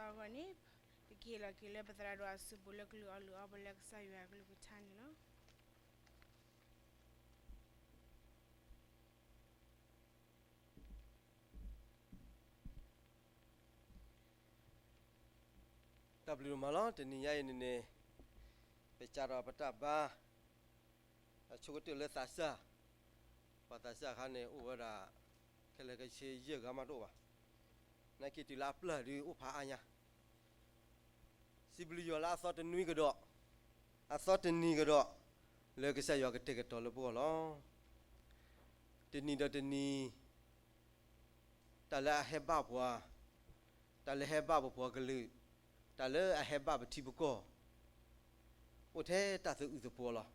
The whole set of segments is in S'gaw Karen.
အဂီၢ်န့ၣ် ပကဟ့ၣ်လီၤက့ၤလၢပသရၣ်ဒိၣ်အစုပူၤလၢကလုၢ်အီၣ်လုၢ်အီပှၤလၢကစၢ်ယွၤအကလုၢ်ကထါန့ၣ်လီၤ. တၢ်ဘျုးဒိၣ်မးလီၤ. တနံၤညါအံၤန့ၣ်န့ၣ် ပစးထီၣ်ပတၢ်ဘါ အဆိကတၢၢ်လၢသးစၢ်, ပှၤသးစၢ်အခါန့ၣ် အိၣ်ဝဲဒၣ် ခဲလၢာ်ခဲဆ့ယဲၢ်ဂၤမးတအိၣ်ဘၣ်. နာ်က့တုၤလၢအပျၢ်ဒုးအိၣ်ဖးအါညါ, စံးဘျုးယွၤလၢအသီတနွံကဒီး, အသီတနံၤကဒီး လၢကစၢ်ယွၤကတဲာ်ကတီၤလၢပဂီၢ်လီၤ. တနံၤဒီးတနံၤ တၢ်လၢအဟဲဘၣ်ပှၤ, တၢ်လၢဟဲဘၣ်ပပှၤကလုာ်, တၢ်လၢအဟဲဘၣ်ပထံပကီၢ် အိၣ်ထဲတၢ်သအုးသပှီၤလီၤ.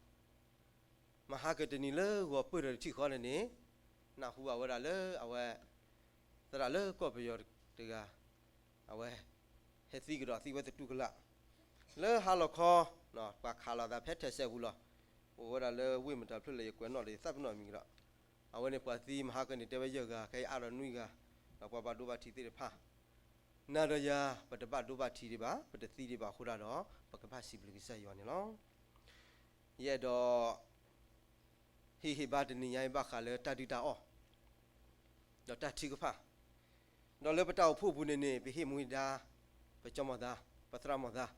မဟါကတနံၤလၢဂီၤပၢၢ်ဒီးတထံၣ်ဃီန့ၣ်န့ၣ် နၢ်ဟူဘၣ်ဝဲဒၣ်လၢအဝဲ သရၣ်လၢကီၢ်ပယီၤတဂၤ အဝဲ ဟဲသံကဒီးသံဝဲသတူၢ်ကလာ် လၢဟါလီၤခီ ပှၤခးလီၤသးဖဲထဲးစဲးပူၤလီၤ. အိၣ်ဝဲဒၣ်လၢဝ့ၢ်မတၤဖျၢၣ်လၢယကွဲးနီၣ်ဒီးယသးပ့ၤနီၣ်မံၤကဒီး အဝဲန့ၣ်ပှၤသံမဟါကန့ၣ်တဲဝဲယဲၢ်ဂၤ ခဲအံၤအါဒီးနွံဂၤ ဒီးပှၤဘၣ်ဒိဘၣ်ထံးသ့ၣ်တဖၣ် နၤဒီးယၤ ပတဘၣ်ဒိဘၣ်ထံးဒံးဘၣ် ပတသံဒံးဘၣ်အဃိဒၣ်ဒီး ပကဘၣ်စံးဘျုးကစၢ်ယွၤန့ၣ်လီၤ. ယအဲၣ်ဒိး ဟ့ၣ်ဂံၢ်ဟ့ၣ်ဘါတနံၤညါအံၤဘၣ်ဃးလၢတၢ်ဒုၣ်တၢ်အီၣ် ဒီးတၢ်ထုကဖၣ်, ဒီးလၢပတၢ်အိၣ်ဖှိၣ်ပူၤန့ၣ်န့ၣ် ပဟ့ၣ်မူဒါ ပကၠီမီၤသး ပသရၣ်မီၤသး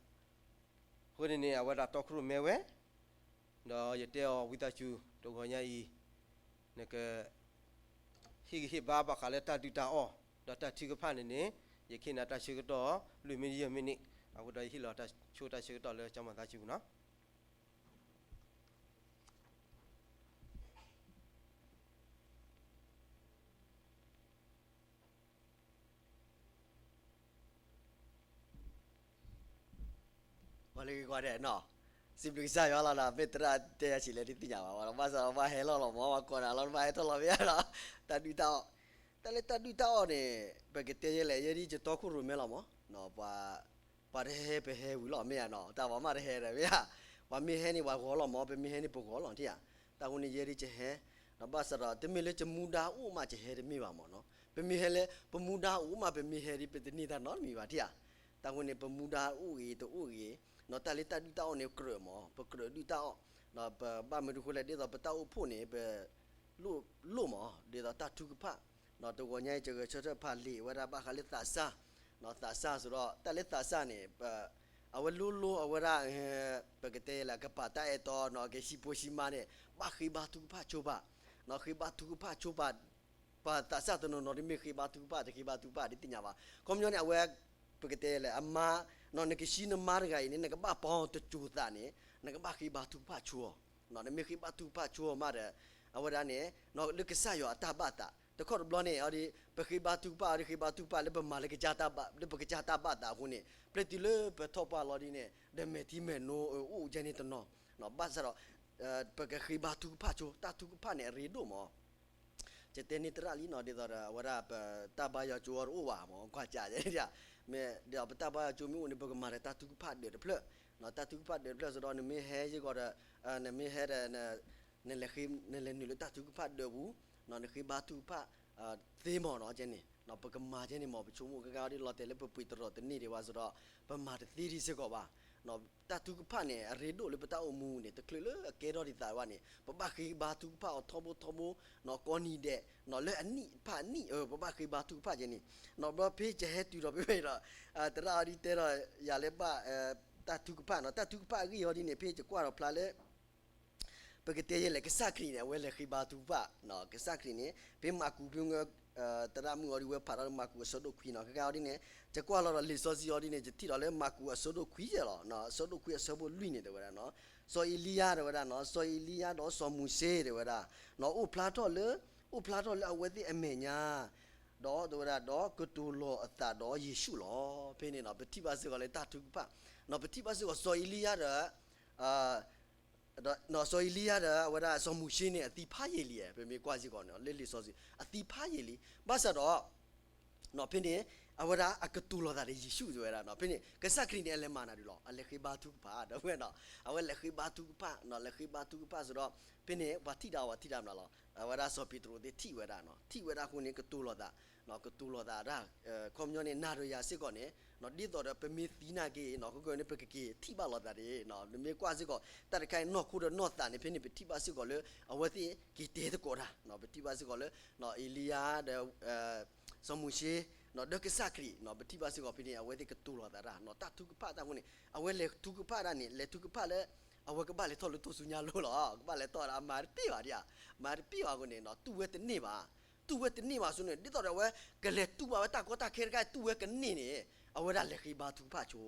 အဃိန့ၣ်န့ၣ် အဝဲဒၣ်တီခိၣ်ရိၣ်မဲဝဲ, ဒီးယတဲအီၤဝံသးစူၤ တဂီၤညါအံၤ နက ဟ့ၣ်ဂံၢ်ဟ့ၣ်ဘါဘၣ်ဃးလၢတၢ်ဒုၣ်တၢ်အီၣ် ဒီးတၢ်ထုကဖၣ်န့ၣ်န့ၣ် ယကဟ့ၣ်နၤတၢ်ဆၢကတီၢ် လွံၢ်မံးနံးယဲၢ်မံးနံး, အဃိဒီးယဟ့ၣ်လီၤဆိတၢ်ဆၢကတီၢ်လၢကၠီမီၤသးစုပူၤနီၤ. ပှၤလၢဂ့ၤကွၢ်ဒဲးနီၤ, စံးဘျုးကစၢ်ယွၤလီၤနီၤ, မ့ၢ်သရၣ်တဲယၤဆံးလဲၣ်ဒ်သ့ၣ်ညါဘၣ်, ဘၣ်ဆၣ်ဒီးဘၣ်ဟဲလီၤလီၤမး, ဘၣ်ကွၢ်နၤလီၤ ဘၣ်ဟဲထီၣ်လီၤမ့ၢ်ဧါနီၤ, တၢ်ဒုၣ်တၢ်အီၣ်, တၢ်လၢတၢ်ဒုၣ်တၢ်အီၣ်န့ၣ် ပကတဲယဲလဲၣ် ယဲဒ်ယတီခိၣ်ရိၣ်မဲလီၤမး, ပှၤ ပှၤတဟဲဟဲပဟဲဝံၤလီၤ မ့ၢ်ဧါနီၤ, တၢ်ပှၤမ့ၢ်တဟဲဒီးမ့ၢ်ဧါ, ပှၤမ့ၢ်ဟဲန့ၣ်ပှၤဂီၤလီၤမး, ပမ့ၢ်ဟဲန့ၣ်ပဂီၤလီၤထံၣ်ဧါ, တၢ်ဃိန့ၣ်ယဲဒ်ယဟဲ, ဒီးဘၣ်ဆၣ်ဒီး တမ့ၢ်လၢယမူဒါအိၣ်မးယဟဲတမ့ၢ်ဘၣ်မးနီၤ, ပမ့ၢ်ဟဲလၢ ပမူဒါအိၣ်မး ပမ့ၢ်ဟဲဒ် ပတန့ၢ်တၢ်နီတမံၤဘၣ်ထံၣ်ဧါ, တၢ်ဃိန့ၣ် ပမူဒါအိၣ်ဂ့ၤတအိၣ်ဂ့ၤ, ဒီးတၢ်လၢတၢ်ဒုၣ်တၢ်အီၣ်န့ၣ်ကြၢးမး, ပကြၢးဒုၣ်တၢ်အီၣ်, ဒီးပဘၣ်မနုၤဃိလဲၣ် ဒ်သိးပတၢ်အိၣ်ဖှိၣ်န့ၣ် ပ လိၣ်လိၣ်မး, ဒ်သိးတၢ်ထုကဖၣ်, ဒီးတဂီၤညါအံၤ ယဂဲၤဆၢထၢၣ်ဖးလံာ်ဝဲဒၣ်ဘၣ်ဃးလၢသးစၢ်, သးစၢ်စ့ၢ်ဒီး တၢ်လၢသးစၢ်န့ၣ် အဝဲလိၤလိၤအဝဲဒၣ်, ပကတဲလၢ ကပာ်တၢ်အဲၣ်တီ, ကဟံးဖိဟံးမါန့ၣ် ဘၣ်ဃ့ဘါထုကဖၣ်ဆိပာ်, ဃ့ဘါထုကဖၣ်ဆိပာ်, ပှၤသးစၢ်တနီၤနီၤ တမ့ၢ်ဃ့ဘါထုကဖၣ် တဃ့ဘါထုကဖၣ်ဒ်သ့ၣ်ညါဘၣ်, ခီပညီန့ၣ် အဝဲ ပကတဲလၢအမါ, နကဆှံနမါတဂၤအံၤန့ၣ် နကဘၣ်ပီတစိၤသးန့ၣ် နကဘၣ်ဃ့ဘါထုကဖၣ်ဆိအီၤ, နမ့ၢ်ဃ့ဘါထုကဖၣ်ဆိအီၤမးဒီး အဝဲဒၣ်န့ၣ် လၢကစၢ်ယွၤအတၢ်ဘၣ်သး, တခီတဘျီန့ၣ် အီၤဒ် ပဃ့ဘါထုကဖၣ်အီၤဒ် ဃ့ဘါထုကဖၣ်လၢပမၤလၢကစၢ်တၢ်ဘၣ်, လၢပကစၢ်တၢ်ဘၣ်သးအဃိန့ၣ် ပျဲတုၤလၢပထီၣ်ပှၢ်လီၤဒ်န့ၣ် ဒီးမဲာ်ထံမဲာ်နိအိၣ်ကဲန့ၣ်တနီၤ, ဘၣ်ဆၣ်ဒီး ပကဃ့ဘါထုကဖၣ်ဆိ, တၢ်ထုကဖၣ်န့ၣ်အရ့ဒိၣ်မး ယတဲန့ၢ်သရၣ်လံနီၤ, ဒ်သိးဒီး အဝဲဒၣ်ပတၢ်ဘါယွၤကၠိအီၤတအိၣ်ဘၣ်မး, ကွၢ်ကးယဲ, မ့ၢ်ဒီးပတၢ်ဘါယွၤကၠိမ့ၢ်အိၣ်န့ၣ် ပကမၤဒီးတၢ်ထုကဖၣ်ဒၢးတဖျၢၣ်, တၢ်ထုကဖၣ်ဒၢးတဖျၢၣ်စ့ၢ်ဒီး နမ့ၢ်ဟဲယဂီၢ်ဒီး နမ့ၢ်ဟဲဒီး နလဲၤနုာ်လၢတၢ်ထုကဖၣ်ဒၢးပူၤ, နဃ့ဘါထုကဖၣ်သ့မးနီၤ, ကဲန့ၣ် ပကမၤကဲန့ၣ်မး, ပဆိကမိၣ်ခဲကါဒ်လီၤတဲာ်လၢပပှ့ၤတရီတန့ၢ်ဒံးဘၣ်စ့ၢ်ဒီး ပမၤတသ့ဒံးစ့ၢ်ကီးဘၣ် တၢ်ထုကဖၣ်န့ၣ် အရ့ဒိၣ်လၢပတၢ်အိၣ်မူန့ၣ် တချုးလၢအကဲထီၣ်ဒံးသးဘၣ်န့ၣ် ပဘၣ်ဃ့ဘါထုကဖၣ်အီၤထီဘိထီဘိ, ကိးနံၤဒဲး, လၢအနံၣ်ဖးနံၣ် ပဘၣ်ဃ့ဘါထုကဖၣ်ကဲန့ၣ်, ဘျီဖဲယဟဲတုၤဒီးဖဲဖဲဒီး သရၣ်အီၤဒ်တဲဒီးယၤလၢဘၣ် တၢ်ထုကဖၣ်နီၤ, တၢ်ထုကဖၣ်အဂ့ၢ်အီၤဒ်န့ၣ် ဖဲယကွၢ်ဒီးဖျါလၢ ပကတဲယဲလဲၣ် ကစၢ်ခရံာ်န့ၣ် အဝဲလဲၤဃ့ဘါထုကဖၣ်, ကစၢ်ခရံာ်န့ၣ် ဖဲမၢ်ကူးဖဲ သရၣ်မုၣ်အီၤဒ်ဝဲဖးထီၣ်လၢမၢ်ကူးအဆၢဒိၣ်ခွံနီၤ, ခဲကါအီၤဒ်န့ၣ် ယကွၢ်လီၤဒီးလံာ်စီဆှံအီၤဒ်န့ၣ် ယထံၣ်ဒီးလၢမၢ်ကူးအဆၢဒိၣ်ခွံယဲလီၤ, အဆၢဒိၣ်ခွံအဆၢဖိလွံၢ်န့ၣ်တဲဝဲဒၣ်နီၤ, စီၤအ့လံယၤတဲဝဲဒၣ်နီၤ, စီၤအ့လံယၤဒီးစီၤမိၤၡ့တဲဝဲဒၣ်, အိၣ်ဖျါထီၣ်လၢ, အိၣ်ဖျါထီၣ်လၢအဝဲသ့ၣ်အမဲာ်ညါ ဒီးတဲဝဲဒၣ် ဒီးကတိၤလီၤအသးဒီးယ့ၣ်ၡူးလီၤ. ဖဲန့ၣ်နီၤ ပထံၣ်ဘၣ်စ့ၢ်ကီးလၢတၢ်ထုကဖၣ်, ပထံၣ်ဘၣ်စ့ၢ်ကီးစီၤအ့လံယၤဒီး ဒီးစီၤအ့လံယၤဒီး အဝဲဒၣ်စီၤမိၤၡ့န့ၣ် အသံဖးယံာ်လံ, ပမ့ၢ်ကွၢ်စ့ၢ်ကီးန့ၣ် လၢလံာ်စီဆှံ အသံဖးယံာ်လံ, ဘၣ်ဆၣ်ဒီး ဖဲန့ၣ် အဝဲဒၣ်အကတိၤလီၤသးဒီးယ့ၣ်ၡူး တဲဝဲဒၣ်နီၤ. ဖဲန့ၣ် ကစၢ်ခရံာ်န့ၣ် အလဲၤမၤနၤဒ်လဲၣ်, အလဲၤဃ့ဘါထုကဖၣ် ဒီပုၢ်ဝဲၢ်နီၤ. အဝဲလဲၤဃ့ဘါထုကဖၣ်နီၤ, လဲၤဃ့ဘါထုကဖၣ်စ့ၢ်ဒီး ဖဲန့ၣ် ပှၤထံၣ်တၢ် ပှၤထံၣ်တၢ်မနုၤလဲၣ်, အဝဲဒၣ်စီၤပ့းတရူးသ့ၣ်ထံၣ်ဝဲဒၣ်နီၤ, ထံၣ်ဝဲဒၣ်အဃိန့ၣ် ကတိၤလီၤသး, ကတိၤလီၤသးဒၣ်, ခီပညီန့ၣ် နၤဒီးယၤစ့ၢ်ကီးန့ၣ် ဒ်သိးဒီးပမ့ၢ်သံနာ်က့နီၤ, ခဲကနံၣ်န့ၣ်ပကက့ၤထံၣ်ဘၣ်လိာ်သးဒ်နီၤ, နမ့ၢ်ကွၢ်စ့ၢ်ကီး တၢ်တခါအံၤ နီၢ်ခိဒီးနီၢ်သးန့ၣ် ဖဲန့ၣ် ပထံၣ်ဘၣ်စ့ၢ်ကီးလၢ အဝဲသ့ၣ်က့ၤတဲသကိးတၢ်, ပထံၣ်ဘၣ်စ့ၢ်ကီးလၢ အ့လံယၤဒီး စီၤမိၤၡ့ ဒီးကစၢ်ခရံာ်နီၤ, ပထံၣ်ဘၣ်စ့ၢ်ကီးဖဲန့ၣ် အဝဲသ့ၣ်ကတိၤလီၤသးတၢ်နီၤ, တၢ်ထုကဖၣ်တၢ်အဃိန့ၣ် အဝဲလဲၤထုကဖၣ်ဒၣ်န့ၣ် လဲၤထုကဖၣ်လၢ အဝဲကဘၣ်လဲၤထီၣ်လၢထူၣ်စုညါလိၤလီၤ, ကဘၣ်လဲၤထီၣ်ဒၣ် အမၤတပ့ၢ်ဘၣ်ဒ်ဧါ, မၤတပ့ၢ်ဘၣ်အဃိန့ၣ် တူၢ်ဝဲတန့ၢ်ဘၣ်, တူၢ်ဝဲတန့ၢ်ဘၣ်အဃိန့ၣ် ဒ်သိးဒီးအဝဲ ကလဲၤတူၢ်ဘၣ်ဝဲတၢ်ကီတၢ်ခဲတခါ တူၢ်ဝဲကန့ၢ်န့ၣ် အဝဲဒၣ်လဲၤဃ့ဘါထုကဖၣ်ဆိ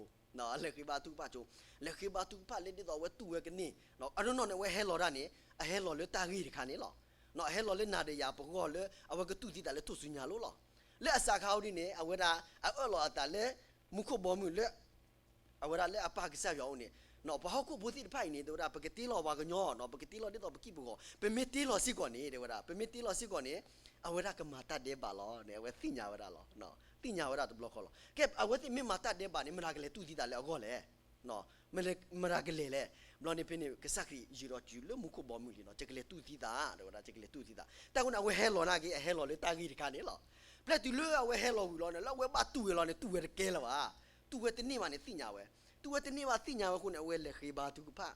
လဲၤဃ့ဘါထုကဖၣ်ဆိ, လဲၤဃ့ဘါထုကဖၣ်လၢဒ်သိးအဝဲတူၢ်ဝဲကန့ၢ်, အနီၢ်နီၢ်န့ၣ် အဝဲဟဲလီၤဒၣ်န့ၣ် အဟဲလီၤလၢတၢ်ဂ့ၢ်တခါန့ၣ်လီၤ, အဟဲလီၤလၢနၤဒီးယၤပဂီၢ်လၢ အဝဲကတူၢ်သံသးလၢထူၣ်စုညါလိၤလီၤ. လၢအစးခါအံၤဒ်န့ၣ် အဝဲဒၣ်အအၢၣ်လီၤအသးလၢ မူခိၣ်ဘီမုၢ်လၢ အဝဲဒၣ်လၢအပၢ်ကစၢ်ယွၤအအိၣ်န့ၣ်, ပှၤဟီၣ်ခိၣ်ဖိသ့ၣ်တဖၣ်အံၤန့ၣ် တဲဝဲဒၣ် ပကတ့လီၤပှၤကညီနီၤ, ပကတ့လီၤဒ်သိးပကံၢ်ပဂီၤ, ပမ့ၢ်တ့လီၤစ့ၢ်ကီးန့ၣ် တဲဝဲဒၣ် ပမ့ၢ်တ့လီၤစ့ၢ်ကီးန့ၣ် အဝဲဒၣ်ကမၤတၢ်ဒဲးဘးလီၤန့ၣ် အဝဲသ့ၣ်ညါဝဲဒၣ်လီၤ, သ့ၣ်ညါဝဲဒၣ်တဘျီဃီလီၤ. ကဲ အဝဲသ့ၣ်မ့ၢ်မၤတၢ်ဒဲးဘးန့ၣ် မတၤကလဲၤတူၢ်သံသးလၢအဂီၢ်လဲၣ်, မတၤကလဲၤလဲၣ်, ဘျီန့ၣ်ဖဲန့ၣ် ကစၢ်ခရံာ်ယံၤဒီးတုၤလၢမူခိၣ်ဘီမုၢ်လံနီၤ, ယကလဲၤတူၢ်သံသး တဲဝဲဒၣ် ယကလဲၤတူၢ်သံသး, တၢ်အဃိန့ၣ် အဝဲဟဲလီၤနာ်က့ အဟဲလီၤလၢတၢ်ဂ့ၢ်တခါန့ၣ်လီၤ. ဖဲတုၤလၢအဝဲဟဲလီၤဝံၤလီၤန့ၣ် လၢအဝဲဘၣ်တူၢ်ဝဲလီၤန့ၣ် တူၢ်ဝဲတကဲလၢၤဘၣ်, တူၢ်ဝဲတန့ၢ်ဘၣ်န့ၣ်သ့ၣ်ညါဝဲ, တူၢ်ဝဲတန့ၢ်ဘၣ်သ့ၣ်ညါဝဲအဃိန့ၣ် အဝဲလဲၤဃ့ဘါထုကဖၣ်,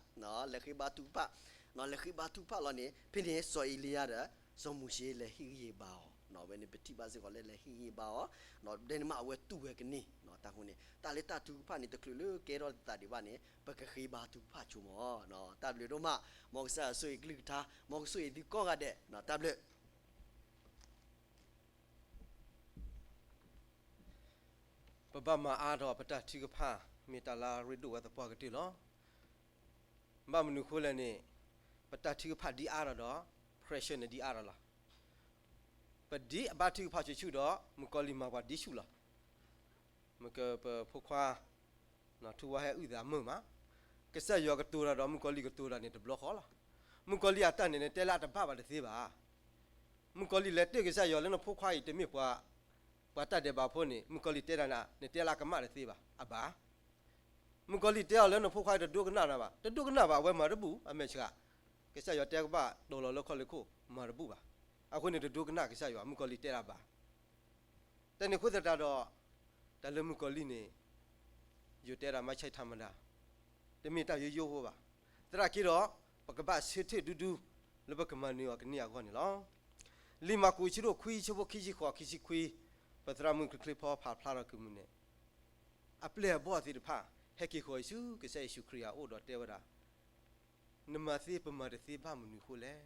လဲၤဃ့ဘါထုကဖၣ်, လဲၤဃ့ဘါထုကဖၣ်လီၤန့ၣ် ဖဲန့ၣ် စီၤအ့လံယၤဒီး စီၤမိၤၡ့လဲၤဟ့ၣ်ဂံၢ်ဟ့ၣ်ဘါအီၤ, ဝဲန့ၣ် ပထံၣ်ဘၣ်စ့ၢ်ကီးလၢလဲၤဟ့ၣ်ဂံၢ်ဟ့ၣ်ဘါအီၤ, ဒ်န့ၣ်မး အဝဲတူၢ်ဝဲကန့ၢ်, တၢ်အဃိန့ၣ် တၢ်လၢတၢ်ထုကဖၣ်န့ၣ် တချုးလၢကဲထီၣ်သးဒံးဘၣ်န့ၣ် ပကဃ့ဘါထုကဖၣ်ဆိမး, တၢ်ဘျုးဒိၣ်မး, မ်ကစၢ်ယွၤဆိၣ်ဂ့ၤကလုၢ်ကထါ, မ်ကဆိၣ်ဂ့ၤသုကိးဂၤဒဲး, တၢ်ဘျုး ပဘၣ်မၤအါထီၣ်ပတၢ်ထုကဖၣ် မ့ၢ်တၢ်လၢအရ့ဒိၣ်ဝဲသပှၢ်ကတၢၢ်လီၤ. ဘၣ်မနုၤအဃိလဲၣ်န့ၣ် ပတၢ်ထုကဖၣ်ဒံအါထီၣ်ဒီး pressure န့ၣ်ဒံအါထီၣ်လီၤ. ပဒံအဘါထုကဖၣ်ဆူၣ်ဆူၣ်ဒီး မုၣ်ကီၤလံၢ်မၤပှၤဒံဆူၣ်လီၤ. မ့ၢ်ကပဖိခွါ ထူဝါဟဲအုၣ်သးမုာ်မး, ကစၢ်ယွၤကတိၤတၢ်ဒီး မုၣ်ကီၤလံၢ်ကတိၤတၢ်န့ၣ်တဘျီဃီလီၤ. မုၣ်ကီၤလံၢ်အတၢ်န့ၣ် နတဲလၢအတဘၣ်ဘၣ်တသ့ဘၣ်. မုၣ်ကီၤလံၢ်လဲၤတ့ၢ်ကစၢ်ယွၤလၢနဖိခွါအံၤတမ့ၢ်ပှၤ ပှၤတၢ်ဒဲးဘးဖိန့ၣ် မုၣ်ကီၤလံၢ်တဲတၢ်န့ၣ် နတဲလၢအကမၣ်တသ့ဘၣ်, အဘၣ်. မုၣ်ကီၤလံၢ်တဲအီၤလၢနဖိခွါတဒိကနၣ်နၤဘၣ်, တဒိကနၣ်ဘၣ် အဝဲမၤတဘူၣ် အမဲာ်ဆှး, ကစၢ်ယွၤတဲကဘၣ်တိၤလီၤလၢခီၣ်လ့ၢ်ခိၣ် မၤတဘူၣ်ဘၣ်. အဃိန့ၣ်တဒိကနၣ်ကစၢ်ယွၤ မုၣ်ကီၤလံၢ်တဲဒၣ်ဘၣ် တၢ်န့ၣ်အဃိသတးဒီး တၢ်လၢမုၣ်ကီၤလံၢ်န့ၣ် ယိၤတဲဒၣ်မၤဆဲးထၣ်မတၤ တမ့ၢ်တၢ်ယိယိဖိဘၣ်. သရၣ်က့ဒီး ပကဘၣ်ဆၢထၢၣ်ဒူဒူ လၢပကမၤနၢၤအီၤကန့ၢ်အဂီၢ်န့ၣ်လီၤ. လံာ်မၢ်ကူး အဆၢဒိၣ်ခွံ အဆၢဖိခံဆံဃိး ခံဆံခွံ, ပသရၣ်မုၣ်ချ့ချ့ဖီဖးဖျါထီၣ်ကမုာ်န့ၣ် အပျဲၢ်အဘီၣ်သ့ၣ်တဖၣ် ဟဲက့ၤဃီၤဆူကစၢ်ယ့ၣ်ၡူးခရံာ်အအိၣ်ဒီးတဲဝဲဒၣ် နမၤသ့ပမၤတသ့ဘၣ်မနုၤအဃိလဲၣ်.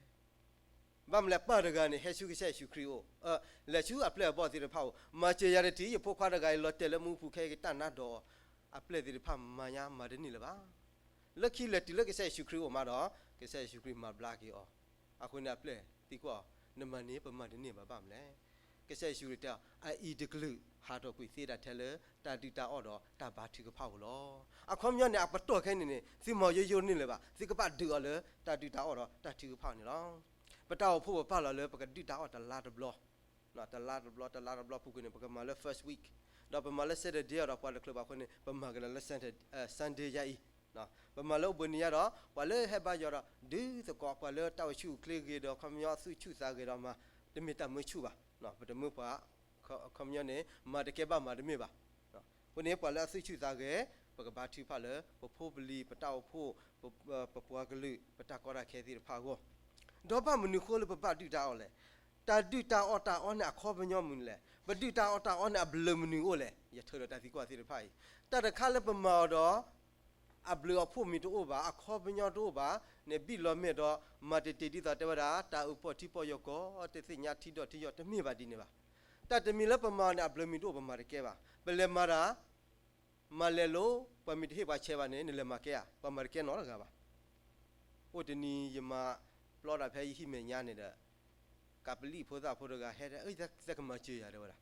ဘၣ်မနုၤလဲၣ် ပၢ်တဂၤန့ၣ် ဟဲဆူကစၢ်ယ့ၣ်ၡူးခရံာ်အအိၣ်, လဲၤဆူအပျဲၢ်အဘီၣ်သ့ၣ်တဖၣ်အအိၣ်, မၤစၢၤယၤတထံၣ် ယဖိခွါတဂၤအံၤလီၤတဲာ်လၢမူပူၤခဲအံၤကတၢ်နါဒီးအီၤ, အပျဲၢ်သ့ၣ်တဖၣ်မၤညါမၤတန့ၢ်လၢၤဘၣ်. လၢခံလဲၤတုၤလၢကစၢ်ယ့ၣ်ၡူးခရံာ်အအိၣ်မးဒီး ကစၢ်ယ့ၣ်ၡူးခရံာ်မၤဘျါက့ၤအီၤ, အဃိန့ၣ်အပျဲၢ်သံကွၢ်အီၤ, နမၤန့ၢ်ပမၤတန့ၢ်ဘၣ်ဘၣ်မနုၤလဲၣ်. ကစၢ်ယ့ၣ်ၡူးခရံာ်တဲအီၤ အအံၤတကလုာ် ဟးထီၣ်ကွံာ်သ့ဒၣ်ထဲလၢတၢ်ဒုၣ်တၢ်အီၣ်ဒီးတၢ်ဘါထုကဖၣ်ဧိၤလီၤ. အခီပညီန့ၣ် အပတီၢ်ခဲအံၤန့ၣ်န့ၣ် သုမၤယိယိန့ၣ်လၢၤဘၣ်, သုကဘၣ်ဒုးအီၤလၢတၢ်ဒုၣ်တၢ်အီၣ်ဒီးတၢ်ထုကဖၣ်န့ၣ်လီၤ. ပတၢ်အိၣ်ဖှိၣ်ပပာ်လီၤလၢပကဒုၣ်တၢ်အီၣ်တလါတဘျီ တလါတဘျီ တလါတဘျီပူၤကွံာ်န့ၣ် ပကမၤလၢ first week, ဒီးပမၤလၢ Saturday ဒီးပှၤတချုးဘၣ်အဃိန့ၣ် ပမၤက့ၤလၢ Sunday ယါအံၤ, ပမၤလၢအိၣ်ဘှံးနံၤယါဒီး ပှၤလၢဟဲဘါယွၤဒီး ဒုးသကိးပှၤလၢတၢ်အိၣ်ဆူၣ်အိၣ်ချ့ဂ့ၤဒီး ခီပညီသူၣ်ဆူၣ်သးဂဲၤဒီးမၤ, တမ့ၢ်တၢ်မၢဆူၣ်ဘၣ်, ပတမၢပှၤ, ခီပညီန့ၣ် မၤတကဲဘၣ်မၤတမ့ၢ်ဘၣ်. အဃိန့ၣ် ပှၤလၢအသူၣ်ဆူၣ်သးဂဲၤ ပကဘါထုကဖၣ်လၢ ပဖိပလံၤ ပတၢ်အိၣ်ဖှိၣ် ပပှၤကလုာ် ပတၢ်ကီတၢ်ခဲသ့ၣ်တဖၣ်အဂီၢ်, ဒီးဘၣ်မနုၤအဃိလၢပဘၣ်ဒုၣ်တၢ်အီၣ်လဲၣ်. တၢ်ဒုၣ်တၢ်အီၣ်တၢ်အီန့ၣ်အခီပညီမနုၤလဲၣ်. ပဒုၣ်တၢ်အီၣ်တၢ်အီန့ၣ်အဘျုးမနုၤအိၣ်လဲၣ်. ယထၢဒီးတၢ်သံကွၢ်သ့ၣ်တဖၣ်အံၤ, တၢ်တခါလၢပမၤအီၤဒီး အဘျုးအဖှိၣ်မံၤတအိၣ်ဘၣ် အခီပညီတအိၣ်ဘၣ်န့ၣ် ဘံၣ်လီၤမဲာ်ဒီး မၤတ့ၢ်တ့ၢ်ဒ်သိးတဲဝဲဒၣ် တၢ်အုၣ်ပီၢ်ထံပီၢ်ယီၤကီး တသ့ၣ်ညါထံဒီးထံယီၤတမ့ၢ်ဘၣ်ဒ်န့ၣ်ဘၣ်. တၢ်တမံၤလၢပမၤအီၤန့ၣ် အဘျုးမံၤတအိၣ် ပမၤတကဲဘၣ်. ပလဲၤမၤတၢ် မၤလဲၤလိၤ ပှၤမ့ၢ်တဟ့ၣ်ပှၤဆဲးဘၣ်န့ၣ် နလဲၤမၤကဲဧါ. ပှၤမၤတကဲနီတဂၤဘၣ်. အိၣ်တနံၤယမၤပျီတၢ်ဖဲယဟံၣ်မဲာ်ညါန့ၣ်ဒီး ကးပလံၣ်ဖိသၣ်ဖိတဂၤဟဲဒီး သဲကမၤစၢၤယၤ တဲဝဲဒၣ်.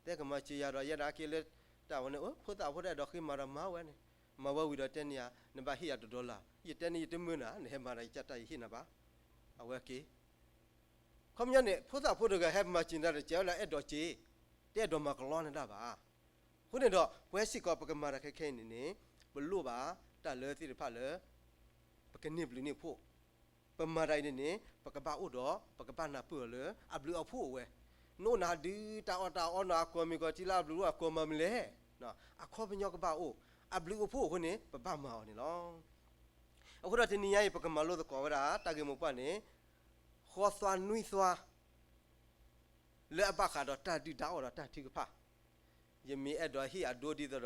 သဲကမၤစၢၤယၤဒီး ယဲဒၣ်က့ၤလၢတၢ်ဝဲန့ၣ် ဖိသၣ်ဖိတအဲၣ်ဒိးဃ့မၤဒီးမၤဝဲန့ၣ်, မၤဝဲဝံၤဒီးတဲန့ၢ်ယၤ နဘၣ်ဟ့ၣ်ယၤတdollar, ယတဲန့ၢ် ယတမၢနၤ, နဟဲမၤဒီးယကတၢ်ယဟ့ၣ်နၤဘၣ်. အဝဲက့ၤ ခီပညီန့ၣ် ဖိသၣ်ဖိတဂၤဟဲမၤစၢၤနၤတကဲဝဲလၢအဲၣ်ဒိးစ့, တအဲၣ်ဒိးမၤကလီနဒၣ်ဘၣ်. အဃိန့ၣ်ဒီး ပဝဲစ့ၢ်ကီးပကမၤတၢ်ခဲခဲအံၤန့ၣ်န့ၣ် ပလိၣ်ဘၣ်တၢ်လၢသ့ၣ်တဖၣ်လၢ ပကန့ၢ်ဘျုးန့ၢ်ဖှိၣ်, ပမၤတၢ်အံၤန့ၣ်န့ၣ် ပကဘၣ်အိၣ်ဒီးပကဘၣ်နၢ်ပၢၢ်အီၤလၢအဘျုးအဖှိၣ်အိၣ်ဝဲ, နအိၣ်နၤဒုးတၢ်အီၣ်တၢ်အီနီၤ အကိးမံၤကိးထံလၢအဘျုးအိၣ်အကိးမၤမနုၤလဲၣ်, အခီပညီကဘၣ်အိၣ်, အဘျုးအဖှိၣ်အဃိန့ၣ် ပဘၣ်မၤအီၤန့ၣ်လီၤ. အဃိဒီးတနံၤညါအံၤ ပကမၤလိသကိးဝဲဒၣ် တၢ်ဂ့ၢ်မိၢ်ပှၢ်န့ၣ် ဃီသွါနွံသွါ လၢအဘၣ်ဃးဒီးတၢ်ဒုၣ်တၢ်အီၣ်ဒီးတၢ်ထုကဖၣ်, ယမ့ၢ်အဲၣ်ဒိးဟ့ၣ်အဒိဒ်သိးဒီး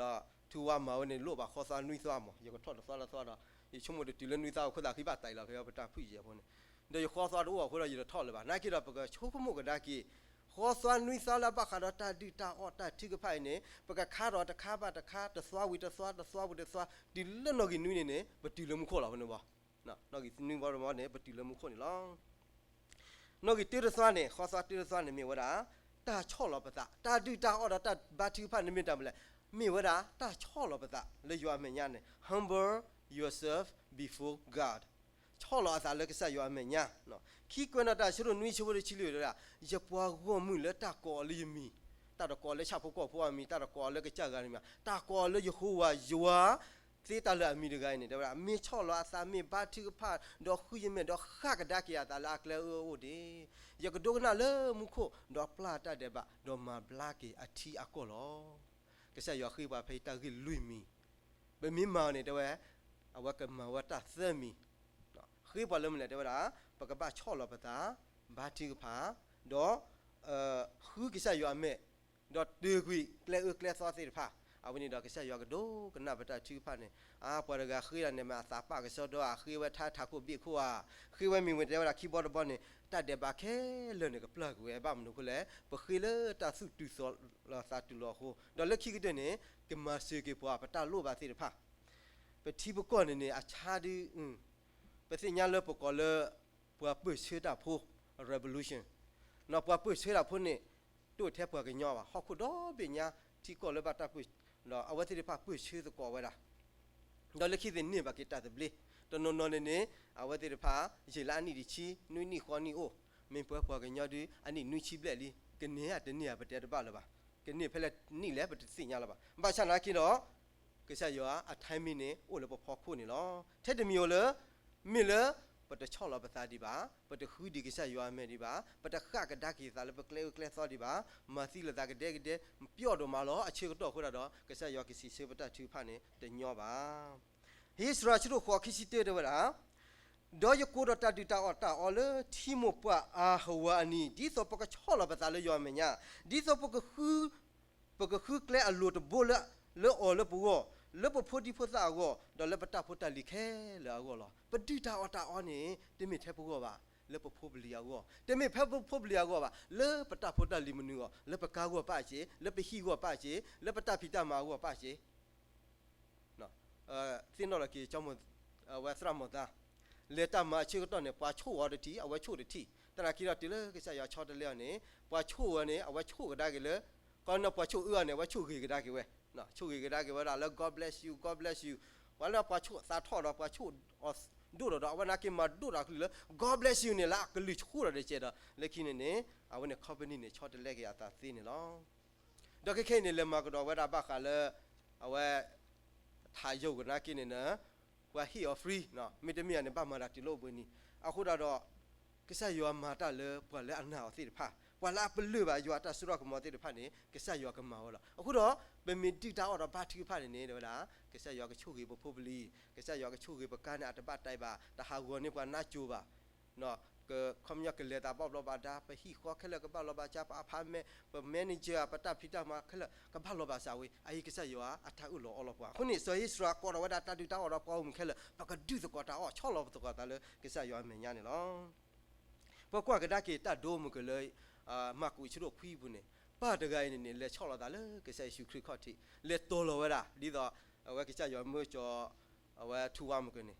ထူဝါမၤဝဲန့ၣ် လိၣ်ဘၣ်ဃီသွါနွံသွါမး, ယကထီၣ်တသွါလၢသွါဒီး ယဆိကမိၣ်တတုၤလၢနွံသွါအခိၣ်သးဃံဘၣ်တံၢ်လီၤ ကဲပတၢ်ဖုၣ်ယဲၢ်ဖိန့ၣ်, ဒီးယဃီသွါတအိၣ်အဃိဒီးယတထီၣ်လၢၤဘၣ်. နာ်က့ဒီးပကဆိကမိၣ်ကဒါက့ၤ ဃီသွါနွံသွါလၢအဘၣ်ဃးဒီးတၢ်ဒုၣ်တၢ်အီၣ်တၢ်ထုကဖၣ်အံၤန့ၣ် ပကခါဒီးတခါဘၣ်တခါ တသွါဝံၤတသွါ တသွါဝံၤတသွါ တုၤလၢနီၣ်ဂံၢ်နွံန့ၣ်န့ၣ် ပတုၤလၢမူခိၣ်လီၤ ဖဲန့ၣ်ဘီ နီၣ်ဂံၢ်နွံဘီတဘီန့ၣ် ပတုၤလၢမူခိၣ်န့ၣ်လီၤ. နီၣ်ဂံၢ်တၢတသွါန့ၣ် ဃီသွါတၢတသွါန့ၣ်မ့ၢ်ဝဲဒၣ် တၢ်ဆီၣ်လီၤပသး, တၢ်ဒုၣ်တၢ်အီၣ်ဒီးတၢ်ဘါထုကဖၣ်န့ၣ်မ့ၢ်တၢ်မနုၤလဲၣ်, မ့ၢ်ဝဲဒၣ်တၢ်ဆီၣ်လီၤပသးလၢယွၤအမဲာ်ညါန့ၣ် humble yourself before God, ဆီၣ်လီၤအသးလၢကစၢ်ယွၤအမဲာ်ညါ. ခံကွဲးနီၣ်တၢ် ဆၢဒိၣ်နွံဆၢဖိတဆံလွံၢ်ဝဲဒၣ် ယပှၤဂီၢ်မုၢ်လၢတၢ်ကိးအီၤလၢယမံၤ, တၢ်တကိးအီၤလၢဆၣ်ဖိကီၢ်ဖိအမံၤ, တၢ်တကိးအီၤလၢကစၢ်ဂၤန့ၣ်မံၤ, တၢ်ကိးအီၤလၢယဟိဝၤယွၤ သ့တၢ်လၢအမံၤတဂၤအံၤန့ၣ် တဲဝဲဒၣ် မ့ၢ်ဆီၣ်လီၤအသး မ့ၢ်ဘါထုကဖၣ် ဒီးဃုယမဲာ် ဒီးဃၣ်ကဒါက့ၤအသးလၢအကျဲအၢအအိၣ်ဒၣ်, ယကဒိကနၣ်လၢမူခိၣ် ဒီးပျၢ်တၢ်ဒဲးဘး ဒီးမၤဘျါက့ၤအထံအကီၢ်လီၤ. ကစၢ်ယွၤဃ့ပှၤဖဲအံၤတၢ်ဂ့ၢ်လွံၢ်မံၤ, ပမ့ၢ်မၤအီၤန့ၣ် တဲဝဲ အဝဲကမၤဝဲတၢ်သၢမံၤ, ဃ့ပှၤလၢမနုၤလဲၣ် တဲဝဲဒၣ် ပကဘၣ်ဆီၣ်လီၤပသး, ဘါထုကဖၣ်, ဒီး ဃုကစၢ်ယွၤအမဲာ်, ဒီးတုၤကွံာ်ကျဲအၢကျဲသီသ့ၣ်တဖၣ်, အဝဲန့ၣ်ဒီးကစၢ်ယွၤကဒိကနၣ်ပတၢ်ထုကဖၣ်န့ၣ်, အါ ပှၤတဂၤဃ့ဒၣ်န့ၣ် မ့ၢ်အသးပာ်ကစီဒီဧါ, ဃ့ဝဲထါထးခိၣ်ဘ့ၣ်ခိၣ်ဧါ, ဃ့ဝဲမ့ၢ်ဝဲတဲဝဲဒၣ်ခံဘီတဘီန့ၣ် တၢ်ဒဲးဘးခဲလၢာ်န့ၣ် ကပျၢ်ကွံာ်ဝဲ ဘၣ်မနုၤအဃိလဲၣ်, ပဃ့လၢတၢ်သူၣ်တုၤသးလီၤသးတုၤလီၤအဃိ, ဒီးလၢခံကတၢၢ်န့ၣ် ကမၤစၢၤက့ၤပှၤ ပတၢ်လိၣ်ဘၣ်သ့ၣ်တဖၣ်, ပထံပကီၢ်န့ၣ်န့ၣ် အဆါဒု ပသ့ၣ်ညါလၢပကိးလၢ ပှၤပၢၢ်ဆၢတၢ်ဖိ, revolution, ပှၤပၢၢ်ဆၢတၢ်ဖိန့ၣ် တအိၣ်ထဲပှၤကညီဘၣ်, ဟီၣ်ခိၣ်ဒီဘ့ၣ်ညါ ထံကီၢ်လၢဘၣ်တၢ်ပၢၢ်, ဒီးအဝဲသ့ၣ်တဖၣ်ပၢၢ်ဆၢသကိးဝဲဒၣ်, ဒီးလၢခံသ့ၣ်န့ၢ်ဘၣ်က့ၤတၢ်သဘျ့, တနီၤနီၤန့ၣ်န့ၣ် အဝဲသ့ၣ်တဖၣ် ယံာ်လၢအနံၣ်တဆံ နွံနံၣ်ဃိးနံၣ်အိၣ်, မ့ၢ်ပှၤပှၤကညီဒု အနံၣ်နွံဆံဘျဲၣ်လံ, ကန့ၢ်ဧါတန့ၢ်ဧါ ပတဲတဘၣ်လၢၤဘၣ်, ကန့ၢ်ဖဲလဲၣ်နံၣ်လဲၣ် ပတသ့ၣ်ညါလၢၤဘၣ်. ဘၣ်ဆၣ်နာ်က့ဒီး ကစၢ်ယွၤအ timing န့ၣ် အိၣ်လၢပဖီခိၣ်န့ၣ်လီၤ. ထဲတမံၤဧိၤလၢ မ့ၢ်လၢ ပတဆီၣ်လီၤပသးဒံးဘၣ်, ပတဃုဒံးကစၢ်ယွၤအမဲာ်ဒံးဘၣ်, ပတဃၣ်ကဒါက့ၤသးလၢပကျဲအၢကျဲသီဒံးဘၣ်, မၤသံလိာ်သးကဒဲကဒဲ, ပျီၣ်ဒိၣ်မးလီၤ, အဆၢကတီၢ်အဃိဒၣ်ဒီး ကစၢ်ယွၤကစံးဆၢပတၢ်ထုကဖၣ်န့ၣ် တညီဘၣ်. ဧ့စြၤ ဆၢဒိၣ်ဃိးခံဆံတၢတဲဝဲဒၣ်, ဒီးယကိးဒီးတၢ်ဒုၣ်တၢ်အီၣ်တၢ်အီလၢထံမိၢ်ပှၢ်အါဟဝၤအနံၤ, ဒ်သိးပကဆီၣ်လီၤပသးလၢယွၤအမဲာ်ညါ, ဒ်သိးပကဃု ပကဃုကျဲအလိၤတဘိလၢ လၢအီၤလၢပဂီၢ်, လၢပဖိဒံဖိသၣ်အဂီၢ်, ဒီးလၢပတၢ်ဖိတၢ်လံၤခဲလၢာ်အဂီၢ်လီၤ. ပဒုၣ်တၢ်အီၣ်တၢ်အီန့ၣ် တမ့ၢ်ထဲပဂီၢ်ဘၣ်, လၢပဖိပလံၤအဂီၢ်, တမ့ၢ်ဖဲပဖိပလံၤအဂီၢ်ဘၣ်, လၢပတၢ်ဖိတၢ်လံၤမနုၤအဂီၢ်, လၢပကါဂီၢ်ပၣ်စ့ၢ်, လၢပဟံၣ်ဂီၢ်ပၣ်စ့ၢ်, လၢပတၢ်ဖံးတၢ်မၤအဂီၢ်ပၣ်စ့ၢ် သ့ၣ်နီၣ်လီၤက့ၤ ကၠီမိၣ် အဝဲသရၣ်မိၢ်သး, လဲၤတၢ်မၤအဆၢကတီၢ်န့ၣ် ပှၤဆိၣ်အီၤတထံၣ် အဝဲဆိၣ်တထံၣ်, သနာ်က့ဒီးတုၤလၢကစၢ်ယွၤဆီတလဲအီၤန့ၣ် ပှၤဆိၣ်အီၤန့ၣ် အဝဲဆိၣ်ကဒါက့ၤလၢ, ကီးနီၢ်ပှၤဆိၣ်အၢအီၤန့ၣ် အဝဲဆိၣ်ဂ့ၤကဒါက့ၤဝဲ, ဆိၣ်ဂ့ၤကဒါက့ၤဝဲဒၣ်လၢ God bless you, God bless you, ပှၤလၢပှၤဆိၣ်သးထီၣ်ဒီး ပှၤဆိၣ်အီၤဒိၣ်ဒီး အဝဲနာ်က့မၤဒိၣ်တၢ်ကလုၢ်လၢ God bless you န့ၣ်လၢအကလုၢ်ဆိၣ်ဒီးတကဲးဒီး လၢခံန့ၣ်န့ၣ် အဝဲန့ၣ် company န့ၣ် ဆီတလဲက့ၤအသးသ့န့ၣ်လီၤ. ဒီးခဲခဲအံၤန့ၣ် လဲၤမၤကဒီးဝဲဒၣ်ဘၣ်ဃးလၢ အဝဲ ထးယိာ်ကနာ်က့န့ၣ် ပှၤဟ့ၣ်အီၤ free မ့တမ့ၢ်န့ၣ် ဘၣ်မၤတၢ်တုၤလၢအိၣ်ဘှံးနံၤ, အဃိဒၣ်ဒီး ကစၢ်ယွၤမၤတၢ်လၢပှၤလၢအနာ်အီၤသ့ၣ်တဖၣ်, ပှၤလၢအပလၢၢ်ဘၣ်ယွၤအတၢ်စိတၢ်ကမီၤသ့ၣ်တဖၣ်န့ၣ် ကစၢ်ယွၤကမၤဝဲလီၤ. အဃိဒီး ပမ့ၢ်ဒုၣ်တၢ်အီၣ်ဒီးဘါထုကဖၣ်န့ၣ်န့ၣ် တဲဝဲဒၣ် ကစၢ်ယွၤကဆိၣ်ဂ့ၤပဖိပလံၤ, ကစၢ်ယွၤကဆိၣ်ဂ့ၤပကါန့ၣ် အတဘၣ်တဲဘၣ်, တဟးဂီၤန့ၢ်ပှၤနါစိၤဘၣ် ခီပညီကလဲၤသးဘၣ်ဘျီးဘၣ်ဒါ, ပဟံၣ်ဃီခဲလၢာ်ကဘၣ်လီၤဘၣ်စး, ပ apartment, ပ manager ပတၢ်ဖံးတၢ်မၤခဲလၢာ် ကဘၣ်လီၤဘၣ်စးဝဲ, အအံၤကစၢ်ယွၤအတၢ်အၢၣ်လီၤအီလီၤပှၤ. အဃိန့ၣ် စီၤဧ့စြၤကိးထီၣ်ဝဲဒၣ်တၢ်ဒုၣ်တၢ်အီၣ်ဒီးပှၤဂီၢ်မုၢ်ခဲလၢာ် ပကဒုၣ်သကိးတၢ်အီၣ် ဆီၣ်လီၤပသကိးသးလၢကစၢ်ယွၤအမဲာ်ညါန့ၣ်လီၤ. ပကွၢ်ကဒါက့ၤတၢ်ဒိမုၢ်ကလၢ မၢ်ကူး ဆၢဒိၣ်ခွံအပူၤန့ၣ်, ပၢ်တဂၤအံၤန့ၣ်န့ၣ် လဲၤဆီၣ်လီၤသးလၢကစၢ်ယ့ၣ်ၡူးခရံာ်ခီၣ်ထံး, လဲၤတီၤလီၤဝဲဒၣ် ဒ်သိး အဝဲကစၢ်ယွၤမၢကၠီၤ အဝဲထူဝါမုၢ်ကန့ၣ်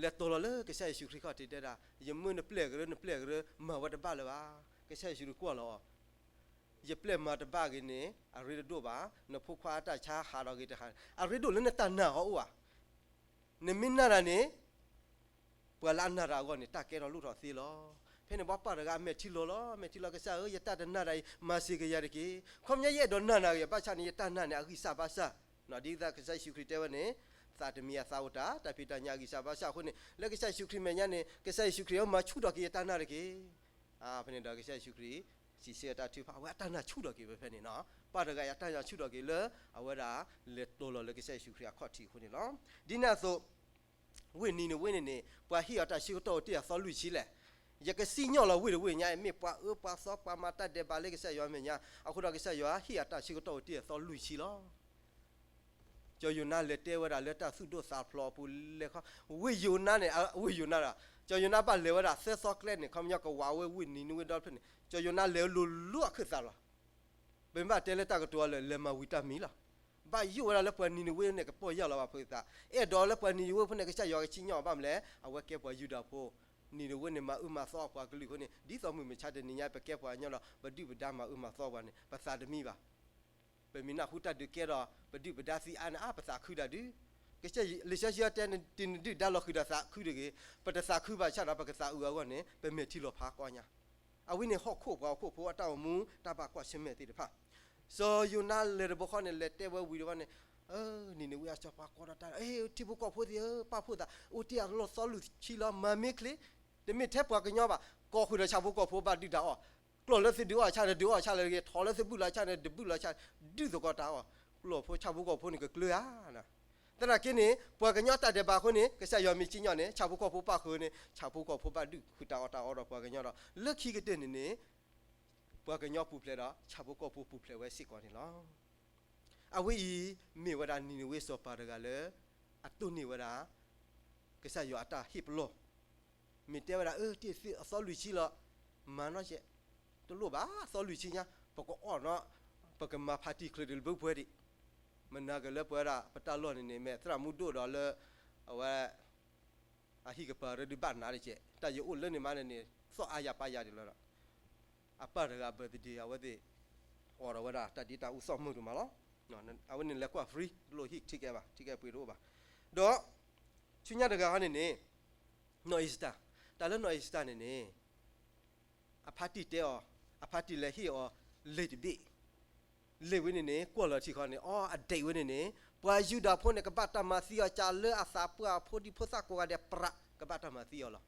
လဲၤတီၤလီၤလၢကစၢ်ယ့ၣ်ၡူးခရံာ်ခီၣ်ထံးတဲဒၣ်, ယမၢနပျဲၢ်ကရၢ နပျဲၢ်ကရၢ မၤဝဲတဘၣ်လၢၤဘၣ်. ကစၢ်ယ့ၣ်ၡူးတကွၢ်လီၤအီၤ, ယပျဲၢ်မၤတဘၣ်ဂ့ၤန့ၣ် အရ့တဒိၣ်ဘၣ်, နဖိခွါအတၢ်ဆါဟးထီၣ်ဂ့ၤတဟး, အရ့ဒိၣ်လၢနတၢ်နာ်အီၤအိၣ်ဧါ. နမ့ၢ်နာ်တၢ်န့ၣ် ပှၤလၢအနာ်တၢ်အဂီၢ်န့ၣ် တၢ်ကဲထီၣ်လိၣ်ထီၣ်သ့လီၤ. ဖဲန့ၣ်ဘၣ်ပၢ်တဂၤအမဲာ်ထံလီၤလီၤ, မဲာ်ထံလီၤ, ကစၢ်ဧၢ, ယတၢ်တနာ်ဒၣ်အံၤ မၤစၢၤက့ၤယၤတက့ၢ်. ခီပညီယအဲၣ်ဒိးနာ်နၤဂ့ၤ, ဘၣ်ဆၣ်န့ၣ် ယတၢ်နာ်န့ၣ် အဂံၢ်စၢ်ဘါစၢ်, ဒ်သိးကစၢ်ယ့ၣ်ၡူးခရံာ်တဲဝဲန့ၣ်, သးတမံၤအသးအိၣ်တၢ်, တၢ်ဖံးတၢ်ညၣ်အဂံၢ်စၢ်ဘါစၢ်အဃိန့ၣ်, လၢကစၢ်ယ့ၣ်ၡူးခရံာ်မဲာ်ညါန့ၣ် ကစၢ်ယ့ၣ်ၡူးခရံာ်ဧၢ, မၤဆူၣ်ထီၣ်က့ၤယတၢ်နာ်တက့ၢ်. ဖဲန့ၣ်ဒီးကစၢ်ယ့ၣ်ၡူးခရံာ် စံးဆၢတၢ်ထုကဖၣ်, အဝဲအတၢ်နာ်ဆူၣ်ထီၣ်က့ၤဝဲဖဲန့ၣ်နီၤ, ပၢ်တဂၤအံၤအတၢ်နာ်ဆူၣ်ထီၣ်က့ၤလၢ အဝဲဒၣ်လဲၤတိာ်လီၤလၢကစၢ်ယ့ၣ်ၡူးခရံာ်အခီၣ်ထံးအဃိန့ၣ်လီၤ. ဒ်န့ၣ်အသိး ဝ့ၢ်နံၤနဝ့န့ၣ်န့ၣ် ပှၤဟ့ၣ်အီၤတၢ်ဆၢကတီၢ်အိၣ်တ့ၢ်အသီလွံၢ်ဆံလဲၣ်. ယကစံၣ်ညီၣ်လီၤဝ့ၢ်တဝ့ၢ်ညါအံၤ မ့ၢ်ပှၤအၢပှၤသီ ပှၤမၤတၢ်ဒဲးဘးလၢကစၢ်ယွၤအမဲာ်ညါ, အဃိဒီးကစၢ်ယွၤဟ့ၣ်အတၢ်ဆၢကတီၢ်အိၣ်တ့ၢ်အသီလွံၢ်ဆံလီၤ. စီၤယိၤနါလဲၤတဲဝဲဒၣ်လၢတၢ်သူၣ်ဒိၣ်သးဖျိးအပူၤလဲၤခီ, ဝ့ၢ်ယိၤနါန့ၣ်, ဝ့ၢ်ယိၤနါဒီး စီၤယိၤနါဘၣ်လဲၤဝဲဒၣ်သၢသီကျဲန့ၣ် ခီပညီကဝးဝဲဝ့ၢ်နံၤနဝ့ဒီဖျၢၣ်န့ၣ် စီၤယိၤနါလဲၤလိၤလိၤအခၢၣ်သးလီၤ. ပမ့ၢ်ဘၣ်တဲလၢတၢ်ကတိၤအီၤလၢ လဲၤမၤဝံၤတၢ်မံၤလီၤ. ဘၣ်ယိၣ်ဝဲဒၣ်လၢပှၤနံၤနဝ့န့ၣ် ကပီၢ်ယၢ်လီၤဘၣ်ဖိသး, အဲၣ်ဒိးလၢပှၤနံၤနဝ့ဖိန့ၣ် ကစၢ်ယွၤကစံၣ်ညီၣ်အီၤဘၣ်မနုၤလဲၣ်, အဝဲကဲပှၤယူဒၤဖိ, နံၤနဝ့န့ၣ်မၤအၢမၤသီအပှၤကလုာ်အဃိန့ၣ် ဒ်သိးမုၢ်မဆါတနံၤညါ ပကဲပှၤကညီဒီး ပဒုၣ်ပဒါမၤအၢမၤသီပှၤန့ၣ် ပသးတမံဘၣ်. ပမ့ၢ်နၢ်ဟူတၢ်ဒုးကဲဒီး ပဒုၣ်ပဒါသံအါန့ၣ် အါ ပသးခုတၢ်ဒုး, ကစၢ်လံာ်စီဆှံတဲ နဒုၣ်ဒါလီၤဃံၤဒီးသးခုတဂ့ၤ, ပတသးခုဘၣ်ဆၣ်ဒီး ပကသးအုးအဂီၢ်န့ၣ် ပမဲာ်ထံလီၤဖးကီညါ. အဝဲန့ၣ်ဟီၣ်ခိၣ်ပှၤဟီၣ်ခိၣ်ဖိအတၢ်အိၣ်မူတၢ်ဘၣ်ကွၢ်ဆၢၣ်မဲာ်သ့ၣ်တဖၣ်, စီၤယိၤနါလဲၤတဘျီဃီန့ၣ် လဲၤတဲဝဲဝံၤတဘျီန့ၣ်, နံၤနဝ့အစီၤပၤကိးဒီးတၢ်, ထံဖိကီၢ်ဖိသ့ၣ်ဧၢ, ပာ်ဖှိၣ်သး, အိၣ်တ့ၢ်အလီၢ်သီလွံၢ်ဆံလီၤ, မၤမ့ၢ်ချ့, တမ့ၢ်ထဲပှၤကညီဘၣ်, ကိးဃုာ်ဒီးဆၣ်ဖိကီၢ်ဖိဘၣ်ဒုၣ်တၢ်အီၣ်, ကျီၢ်လၢသုဒုးအီၣ်ဆၣ်န့ၣ် ဒုးအီၣ်ဆၣ်လၢတဂ့ၤ, ထိးလၢသုဘုၣ်လီၤဆၣ်န့ၣ် ဒုးဘုၣ်လီၤဆၣ်, ဒုၣ်သကိးတၢ်အီၣ်, ကျီၢ်ဖိဆၣ်ဖိကီၢ်ဖိန့ၣ်ကကျၢၤဧါ. သနာ်က့န့ၣ် ပှၤကညီတၢ်ဒဲးဘးအဃိန့ၣ် ကစၢ်ယွၤမ့ၢ်စံၣ်ညီၣ်န့ၣ် ဆၣ်ဖိကီၢ်ဖိပၣ်ဃုာ်န့ၣ် ဆၣ်ဖိကီၢ်ဖိဘၣ်ဒုးဃုာ်တၢ်အီၣ်တၢ်အီဒီးပှၤကညီဒီး လၢခံကတၢၢ်န့ၣ်န့ၣ် ပှၤကညီပူၤဖျဲးဒီး ဆၣ်ဖိကီၢ်ဖိပူၤဖျဲးဝဲစ့ၢ်ကီးန့ၣ်လီၤ. အဝဲအံၤ မ့ၢ်ဝဲဒၣ်နံၤနဝ့စီၤပၤတဂၤလၢ အတိၢ်န့ၢ်ဝဲဒၣ် ကစၢ်ယွၤအတၢ်ဟ့ၣ်ပလီၢ်, မ့ၢ်တဲဝဲဒၣ် အၢ တ့ၢ်သ့ၣ်အသီလွံၢ်ဆံလီၤ, မၤနီၢ်ကဲး, တလိၣ်ဘၣ်သီလွံၢ်ဆံညါ, ပကအီၣ်နီၤ, ပကမၤဖးတံၢ်ချုးတဘျုးပှဲၤဒံး, မနၤကလၢပဝဲဒၣ် ပတၢ်လီၢ်န့ၣ်န့ၣ် မ့ၢ်သရၣ်မူဒိၣ်ဒီးလၢ အဝဲ အဟံၣ်ကပၤရၢဒုးဘၣ်နးတကဲး, တၢ်ယအိၣ်လၢန့ၣ်မးန့ၣ်န့ၣ် သီၣ်အါယၤပၢ်ယၤဒ်လီၤဒီး အပၢ်တဂၤ birthday အဝဲသ့ၣ် အိၣ်ဒီးဝဲဒၣ်တၢ်ဒ့တၢ်အူသီၣ်မုၢ်ဒိၣ်မးလီၤ. အဝဲန့ၣ်လဲၤကွၢ် free တလိၣ်ဟံၣ် ticket ဘၣ်, ticket ပှ့ၤတအိၣ်ဘၣ်. ဒီး ဆူညါတဂၤဟီန့ၣ်န့ၣ် နီၢ်အ့စတၢ်, တၢ်လၢနီၢ်အ့စတၢ်န့ၣ်န့ၣ် အဖါတံၢ်တဲအီၤ, အဖါတံၢ်လဲၤဟ့ၣ်အီၤ လ့ၣ်တဘ့ၣ်, လ့ၣ်ဝဲန့ၣ်န့ၣ် ကွၢ်လီၤထံဃီန့ၣ် အီ အဒ့ၣ်ဝဲန့ၣ်န့ၣ် ပှၤယူဒၤဖိန့ၣ် ကဘၣ်တၢ်မၤသံအီၤ ကးလၢအသးပှၢ်အဖိဒံဖိသၣ်ကိးဂၤဒဲး ပြး ကဘၣ်တၢ်မၤသံအီၤလီၤ.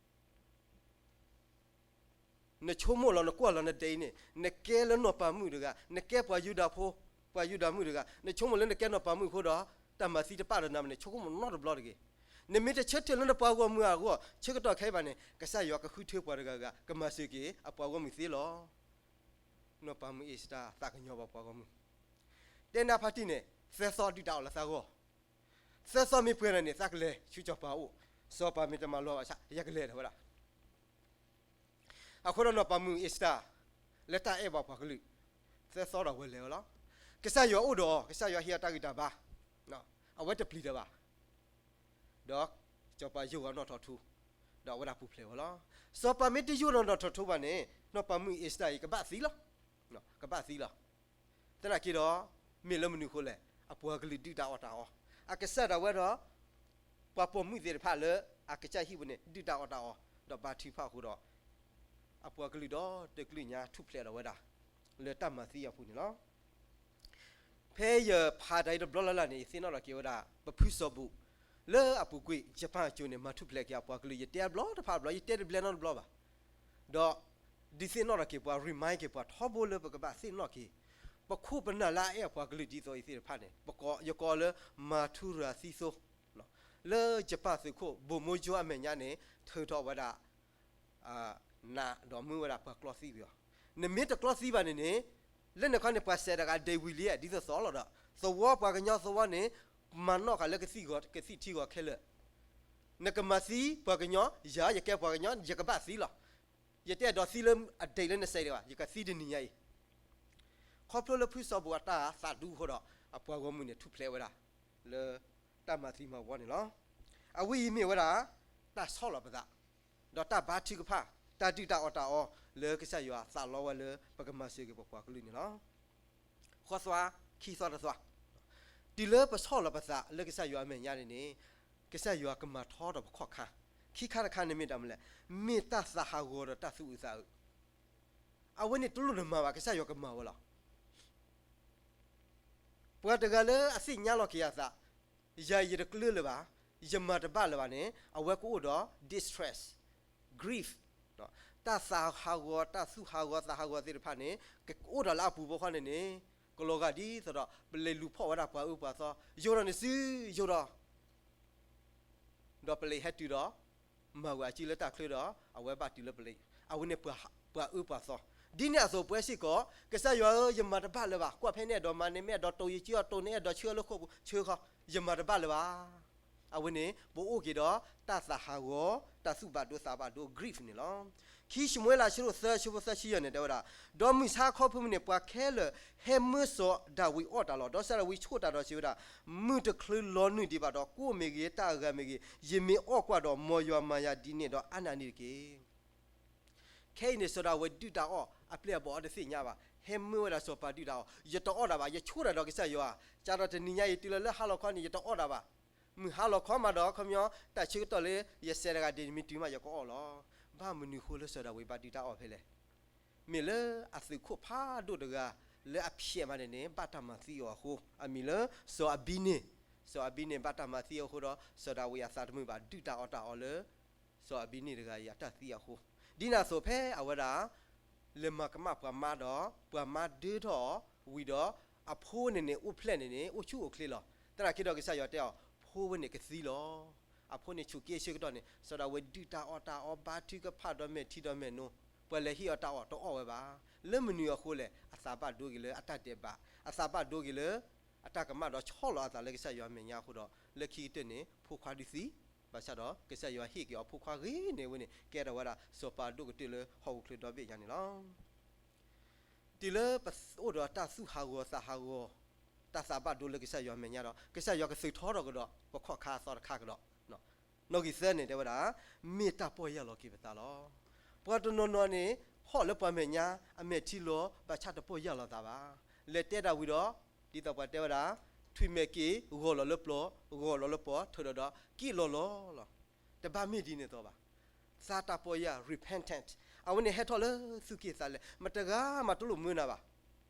နဆိကမိၣ်လီၤ နကွၢ်လီၤနဒ့ၣ်အံၤန့ၣ် နကဲလၢနီၢ်ပၤမုၣ်တဂၤ, နကဲပှၤယူဒၤဖိ, ပှၤယူဒၤမုၣ်တဂၤ, နဆိကမိၣ်လၢနကဲနီၢ်ပၤမုၣ်အဃိဒီး တၢ်မၤသံတပာ်ဒီးနၤမးန့ၣ် ဆိကမိၣ်နီတဘျီတဂ့ၤ. နမ့ၢ်တဆၢထၢၣ်လၢနပှၤဂီၢ်မုၢ်အဂီၢ် ဆၢကတီၢ်ခဲအံၤဘၣ်န့ၣ် ကစၢ်ယွၤကဃုထၢပှၤတဂၤဂၤ ကမၤစၢၤက့ၤအပှၤဂီၢ်မုၢ်သ့လီၤ. နီၢ်ပၤမုၣ်အ့စတၢ်သးကညီၤဘၣ်ပှၤဂီၢ်မုၢ်, တဲနၤဖါတံၢ်န့ၣ် သၢသီဒုၣ်ဒါအီၣ်လၢသးဂီၢ်, သၢသီမ့ၢ်ပှဲၤန့ၣ်န့ၣ် သးကလဲၤဆူစီၤပၤအအိၣ်, စီၤပၤမ့ၢ်တမၤလီၤဘၣ်ဆၣ် ယကလဲၤဒီးဝဲဒၣ် အဃိဒီးနီၢ်ပၤမုၣ်အ့စတၢ် လၢတၢ်အဲၣ်ဘၣ်ပှၤကလုာ် သၢသီဒီးဝဲလဲၤဝဲလီၤ. ကစၢ်ယွၤအိၣ်ဒီးအီၤ, ကစၢ်ယွၤဟ့ၣ်အီၤတၢ်ဂံၢ်တၢ်ဘါ, အဝဲတပျံၤတၢ်ဘၣ်. ဒီးစီၤပၤယိၣ်အီၤနီၣ်ထိးထူ, ဒီးအဝဲဒၣ်ပူၤဖျဲးဝဲလီၤ. စီၤပၤမ့ၢ်တယိၣ်ဒီးနီၣ်ထိးထူဘၣ်န့ၣ် နီၢ်ပၤမုၣ်အ့စတၢ်အံၤ ကဘၣ်သံလီၤ, ကဘၣ်သံလီၤ. သနာ်က့ဒီး မ့ၢ်လၢမနုၤအဃိလဲၣ်, အပှၤကလုာ်ဒုၣ်တၢ်အီၣ်တၢ်အီ, အကစၢ်ဒၣ်ဝဲဒီး ပှၤပိာ်မုၣ်သ့ၣ်တဖၣ်လၢအကစၢ်ဟံၣ်ပူၤန့ၣ် ဒုၣ်တၢ်အီၣ်တၢ်အီ, ဒီးဘါထုကဖၣ်အဃိဒီး အပှၤကလုာ်ဒီတကလုာ်ညါထူၣ်ဖျဲးဒီးဝဲဒၣ် လၢတၢ်မၤသံအပူၤန့ၣ်လီၤ. ဖဲယဖးတၢ်အံၤတဘျီလၢ်လၢ်န့ၣ် ယသ့ၣ်နီၣ်ထီၣ်က့ၤဝဲဒၣ် ပဖုစီၤဘူၣ် လၢအပူၤကွံာ် ယပၣ်အစိၤန့ၣ် မၤထူၣ်ဖျဲးက့ၤအပှၤကလုာ်, ယတဲတဘျီတဖၣ်တဘျီ, ယတဲတဘျဲနီတဘျီဘၣ်. ဒီးဒုးသ့ၣ်နီၣ်ထီၣ်က့ၤပှၤ remind က့ၤပှၤထီဘိလၢပကဘၣ်သ့ၣ်နီၣ်က့ၤ ပခိၣ်ပနၢ်လၢအအဲၣ်အပှၤကလုာ်ဒ်သိးအံၤသ့ၣ်တဖၣ်န့ၣ်, ပကိး, ယကိးလၢ မၤထူရၤသံသိ, လၢယပၣ်သုးခိၣ် ဘိၣ်မိၢ်ယိအမဲာ်ညါန့ၣ် ထုးထီၣ်ဝဲဒၣ် နးဒီးမုၢ်ဝဲဒၣ်ပှၤကျီသံပယီၤ, နမ့ၢ်တကျီသံဘၣ်န့ၣ်န့ၣ်, လၢန့ၣ်ခီန့ၣ် ပှၤစဲးတဂၤဒဲးဝံၤလံ ဒ်သိးသိးလီၤဒီး သဝီပှၤကညီသဝီန့ၣ် မၤနီၣ်ဃာ်လၢကသံၣ်ထံဂီၤခဲလၢာ်, နကမၤသံပှၤကညီ, ယၤယကဲပှၤကညီ ယကဘၣ်သံလီၤ. ယတအဲၣ်ဒိးသံလၢအဒဲးလၢနစဲးဒံးဘၣ်, ယကသံတနံၤညါအံၤ ခီဖျိလၢဖုစီၤဘူၣ်အတၢ်သးဒူအဃိဒီး အပှၤဂီၢ်မုၢ်န့ၣ် ထူၣ်ဖျဲးဝဲဒၣ် လၢတၢ်မၤသံမၤဝီန့ၣ်လီၤ. အဝဲအံၤမ့ၢ်ဝဲဒၣ် တၢ်ဆီၣ်လီၤပသး, ဒီးတၢ်ဘါထုကဖၣ်, တၢ်ဒုၣ်တၢ်အီၣ်တၢ်အီ လၢကစၢ်ယွၤသးလီဝဲလၢ ပကမၤစၢၤက့ၤပပှၤကလုာ်န့ၣ်လီၤ. ဃီသွါ, ခံသွါတသွါ, တုၤလၢပဆီၣ်လီၤပသးလၢကစၢ်ယွၤအမဲာ်ညါန့ၣ်န့ၣ်, ကစၢ်ယွၤကမၤထီဒီးပခီၣ်ခါ, ခံခါတခါန့ၣ်မ့ၢ်တၢ်မနုၤလဲၣ်, မ့ၢ်တၢ်သးဟးဂီၤဒီးတၢ်သူၣ်အုးသးအုး, အဝဲန့ၣ်တလိၣ်နမၤဘၣ် ကစၢ်ယွၤကမၤဝဲလီၤ. ပှၤတဂၤလၢအသ့ၣ်ညါလီၤက့ၤအသး, ယၤယတကျၢၤလၢၤဘၣ်, ယမၤတဘၣ်လၢၤဘၣ်န့ၣ် အဝဲကအိၣ်ဒီး distress, grief, တၢ်သးဟးဂီၤ တၢ်သူၣ်ဟးဂီၤ သးဟးဂီၤသ့ၣ်တဖၣ်န့ၣ် ကအိၣ်ဒီးလၢအပူၤဘီဃီန့ၣ်န့ၣ်, ကလီၤဂာ်ဒ်သိးဒီး ပလံးလူၤဖီၣ်ဝဲဒၣ်ပှၤအၢပှၤသီ, ယိၤဒီးန့ၣ်စု, ယိၤဒီး ဒီးပလံးဟဲတုၤဒီး မၤဝဲအစုလၢတၢ်ချၢဒီး အဝဲဘၣ်တုၤလၢပလံး, အဝဲန့ၣ်ပှၤအၢပှၤသီ. ဒ်န့ၣ်အသိးပဝဲစ့ၢ်ကီး, ကစၢ်ယွၤဧၢ, ယမၤတဘၣ်လၢၤဘၣ်, ကွၢ်ဖဲနအဲၣ်ဒိးမၤန့ၣ် မ့ၢ်အဲၣ်ဒိးတိၤယစုအီၤ တိၤန့ၣ်အဲၣ်ဒိးဆှၢလၢဃိာ်ပူၤဆှၢဃီ, ယမၤတဘၣ်လၢၤဘၣ်. အဝဲန့ၣ် ပအိၣ်က့ၤဒီးတၢ်သးဟးဂီၤ, တၢ်သူၣ်ဘၣ်ဒိသးဘၣ်ဒိ grief န့ၣ်လီၤ. ခံၡမူၤအ့လး အဆၢဒိၣ်သၢ အဆၢဖိသၢဆံယဲၢ်န့ၣ် တဲဝဲဒၣ်, ဒီးမုၢ်ဆါခီဖုမုၢ်န့ၣ် ပှၤခဲလၢာ်ဟဲမၢစီၤဒၤဝံးအီၣ်တၢ်လီၤ. ဒီးစီၤဒၤဝံးဆိၣ်တၢ်ဒီးစံးဝဲဒၣ်, မုၢ်တချုးလီၤနုာ်ဒံးဘၣ်ဒီး ကိၣ်မ့ၢ်ဂ့ၤ တၢ်အဂၤမ့ၢ်ဂ့ၤ, ယမ့ၢ်အီၣ်ကွၢ်ဒီး မ်ယွၤမၤယၤဒ်န့ၣ်ဒီးအါနးန့ၣ်တက့ၢ်. ခဲအံၤန့ၣ် စီၤဒၤဝံးဒုၣ်တၢ်အီၣ်အပျဲၢ်အဘီၣ်အီၤတသ့ၣ်ညါဘၣ်, ဟဲမၢဝဲဒၣ်စီၤပၤဒုၣ်တၢ်အီၣ်, ယတအီၣ်တၢ်ဘၣ်, ယဆိၣ်တၢ်ဒီးကစၢ်ယွၤ, ကဒီးတနံၤညါအံၤတုၤလီၤလၢဟါလီၤခီန့ၣ် ယတအီၣ်တၢ်ဘၣ်. မုၢ်ဟါလီၤခီမးဒီး ခီပညီ တၢ်ဆၢကတီၢ်လၢယစဲးတဂၤဒ့မ့ၢ်တုၤမး ယကအီၣ်လီၤ. ဘၣ်မနုၤဃိလၢစီၤဒၤဝံးဘၣ်ဒုၣ်တၢ်အီၣ်ဖဲလဲၣ်. မ့ၢ်လၢအသုးခိၣ်ဖးဒိၣ်တဂၤ လၢအဖျဲးမးန့ၣ်န့ၣ် ဘၣ်တၢ်မၤသံအီၤအဃိ, အမံၤလၢစီၤအဘံန့ၣ်, စီၤအဘံန့ၣ် ဘၣ်တၢ်မၤသံအဃိဒီး စီၤဒၤဝံးအသးတမုာ်ဘၣ် ဒုၣ်တၢ်အီၣ်တၢ်အီလၢ စီၤအဘံန့ၣ်တဂၤအံၤအတၢ်သံအဃိ, ဒ်န့ၣ်အသိးဖဲအဝဲဒၣ် လဲၤမၤကမၣ်ပှၤမါဒီး ပှၤမါဒၢထီၣ်အီၤဝံၤဒီး အဖိန့ၣ်န့ၣ် အိၣ်ဖျဲၣ်န့ၣ်န့ၣ် အိၣ်ဆူၣ်အိၣ်ချ့လီၤ. သနာ်က့ဒီးကစၢ်ယွၤတဲအီၤ ဖိဝဲန့ၣ်ကသံလီၤ. အဖိန့ၣ်ဆူးက့ဆၢကတီၢ်န့ၣ် စီၤဒၤဝံးဒုၣ်တၢ်အီၣ်တၢ်အီ ဘါထုကဖၣ်ဒီးမဲာ်ထံဒီးမဲာ်နိ, ပှၤလဲၤဟ့ၣ်အီၤတၢ်အီၣ်တအီၣ်ဝဲဘၣ်. လၢမနုၤအဃိလဲၣ်, အသးဘၣ်ဒိက့ၤလၢအတၢ်ဒဲးဘး, အသးဘၣ်ဒိက့ၤလၢ အတၢ်ကမၣ်ဒီးဆီၣ်လီၤအသးလၢကစၢ်ယွၤအမဲာ်ညါအဃိဒီး လၢခံကတၢၢ်န့ၣ် ဖိခွါဒုးသံ, ဘၣ်ဆၣ်ဒီးကစၢ်ယွၤဟ့ၣ်က့ၤအီၤဖိခွါဂ့ၤန့ၣ်ဝဲန့ၣ် ကဲထီၣ်ဝဲဒၣ်စီၤပၤဒိၣ်ကတၢၢ်လၢဟီၣ်ခိၣ်ချၢဒီဘ့ၣ်ညါန့ၣ်လီၤ. တုၤလၢပအိၣ်ဒီးတၢ်သူၣ်ဟးဂီၤသးဟးဂီၤ, တၢ်သးဘၣ်ဒိလၢကစၢ်ယွၤအမဲာ်ညါဒီး ကစၢ်ယွၤကသုးထီထီၣ်ကဒီး ပခီၣ်ခါအသီတခါကဒီး, နီၣ်ဂံၢ်သၢန့ၣ် တဲဝဲဒၣ်, မ့ၢ်တၢ်ပီၢ်ယၢ်လီၤက့ၤပသးလီၤ. ပှၤတနီၤနီၤန့ၣ် ဟီၣ်လၢပှၤမဲာ်ညါ အမဲာ်ထံလီၤ ဘၣ်ဆၣ်တပီၢ်ယၢ်လီၤသးဘၣ်. လဲၤတဲဒၣ်ဝံၤဒီး ဒ်သိးပှၤတဲဝဲဒၣ်, ထွံၣ်မဲာ်က့ၤ ဂီၢ်လီၤလၢပျီ, ဂီၢ်လီၤလၢပျီ ထုးဒီးဒီး က့ၣ်လီၤလီၤလီၤ. တဘၣ်မ့ၢ်ဒ်န့ၣ်အသိးဘၣ်. သးတၢ်ပီၢ်ယၢ် repentance အဝဲန့ၣ်ဟဲထီၣ်လၢသူၣ်က့ၣ်သးလဲၣ်, မတဂၤမးတလိၣ်မၢနၤဘၣ်.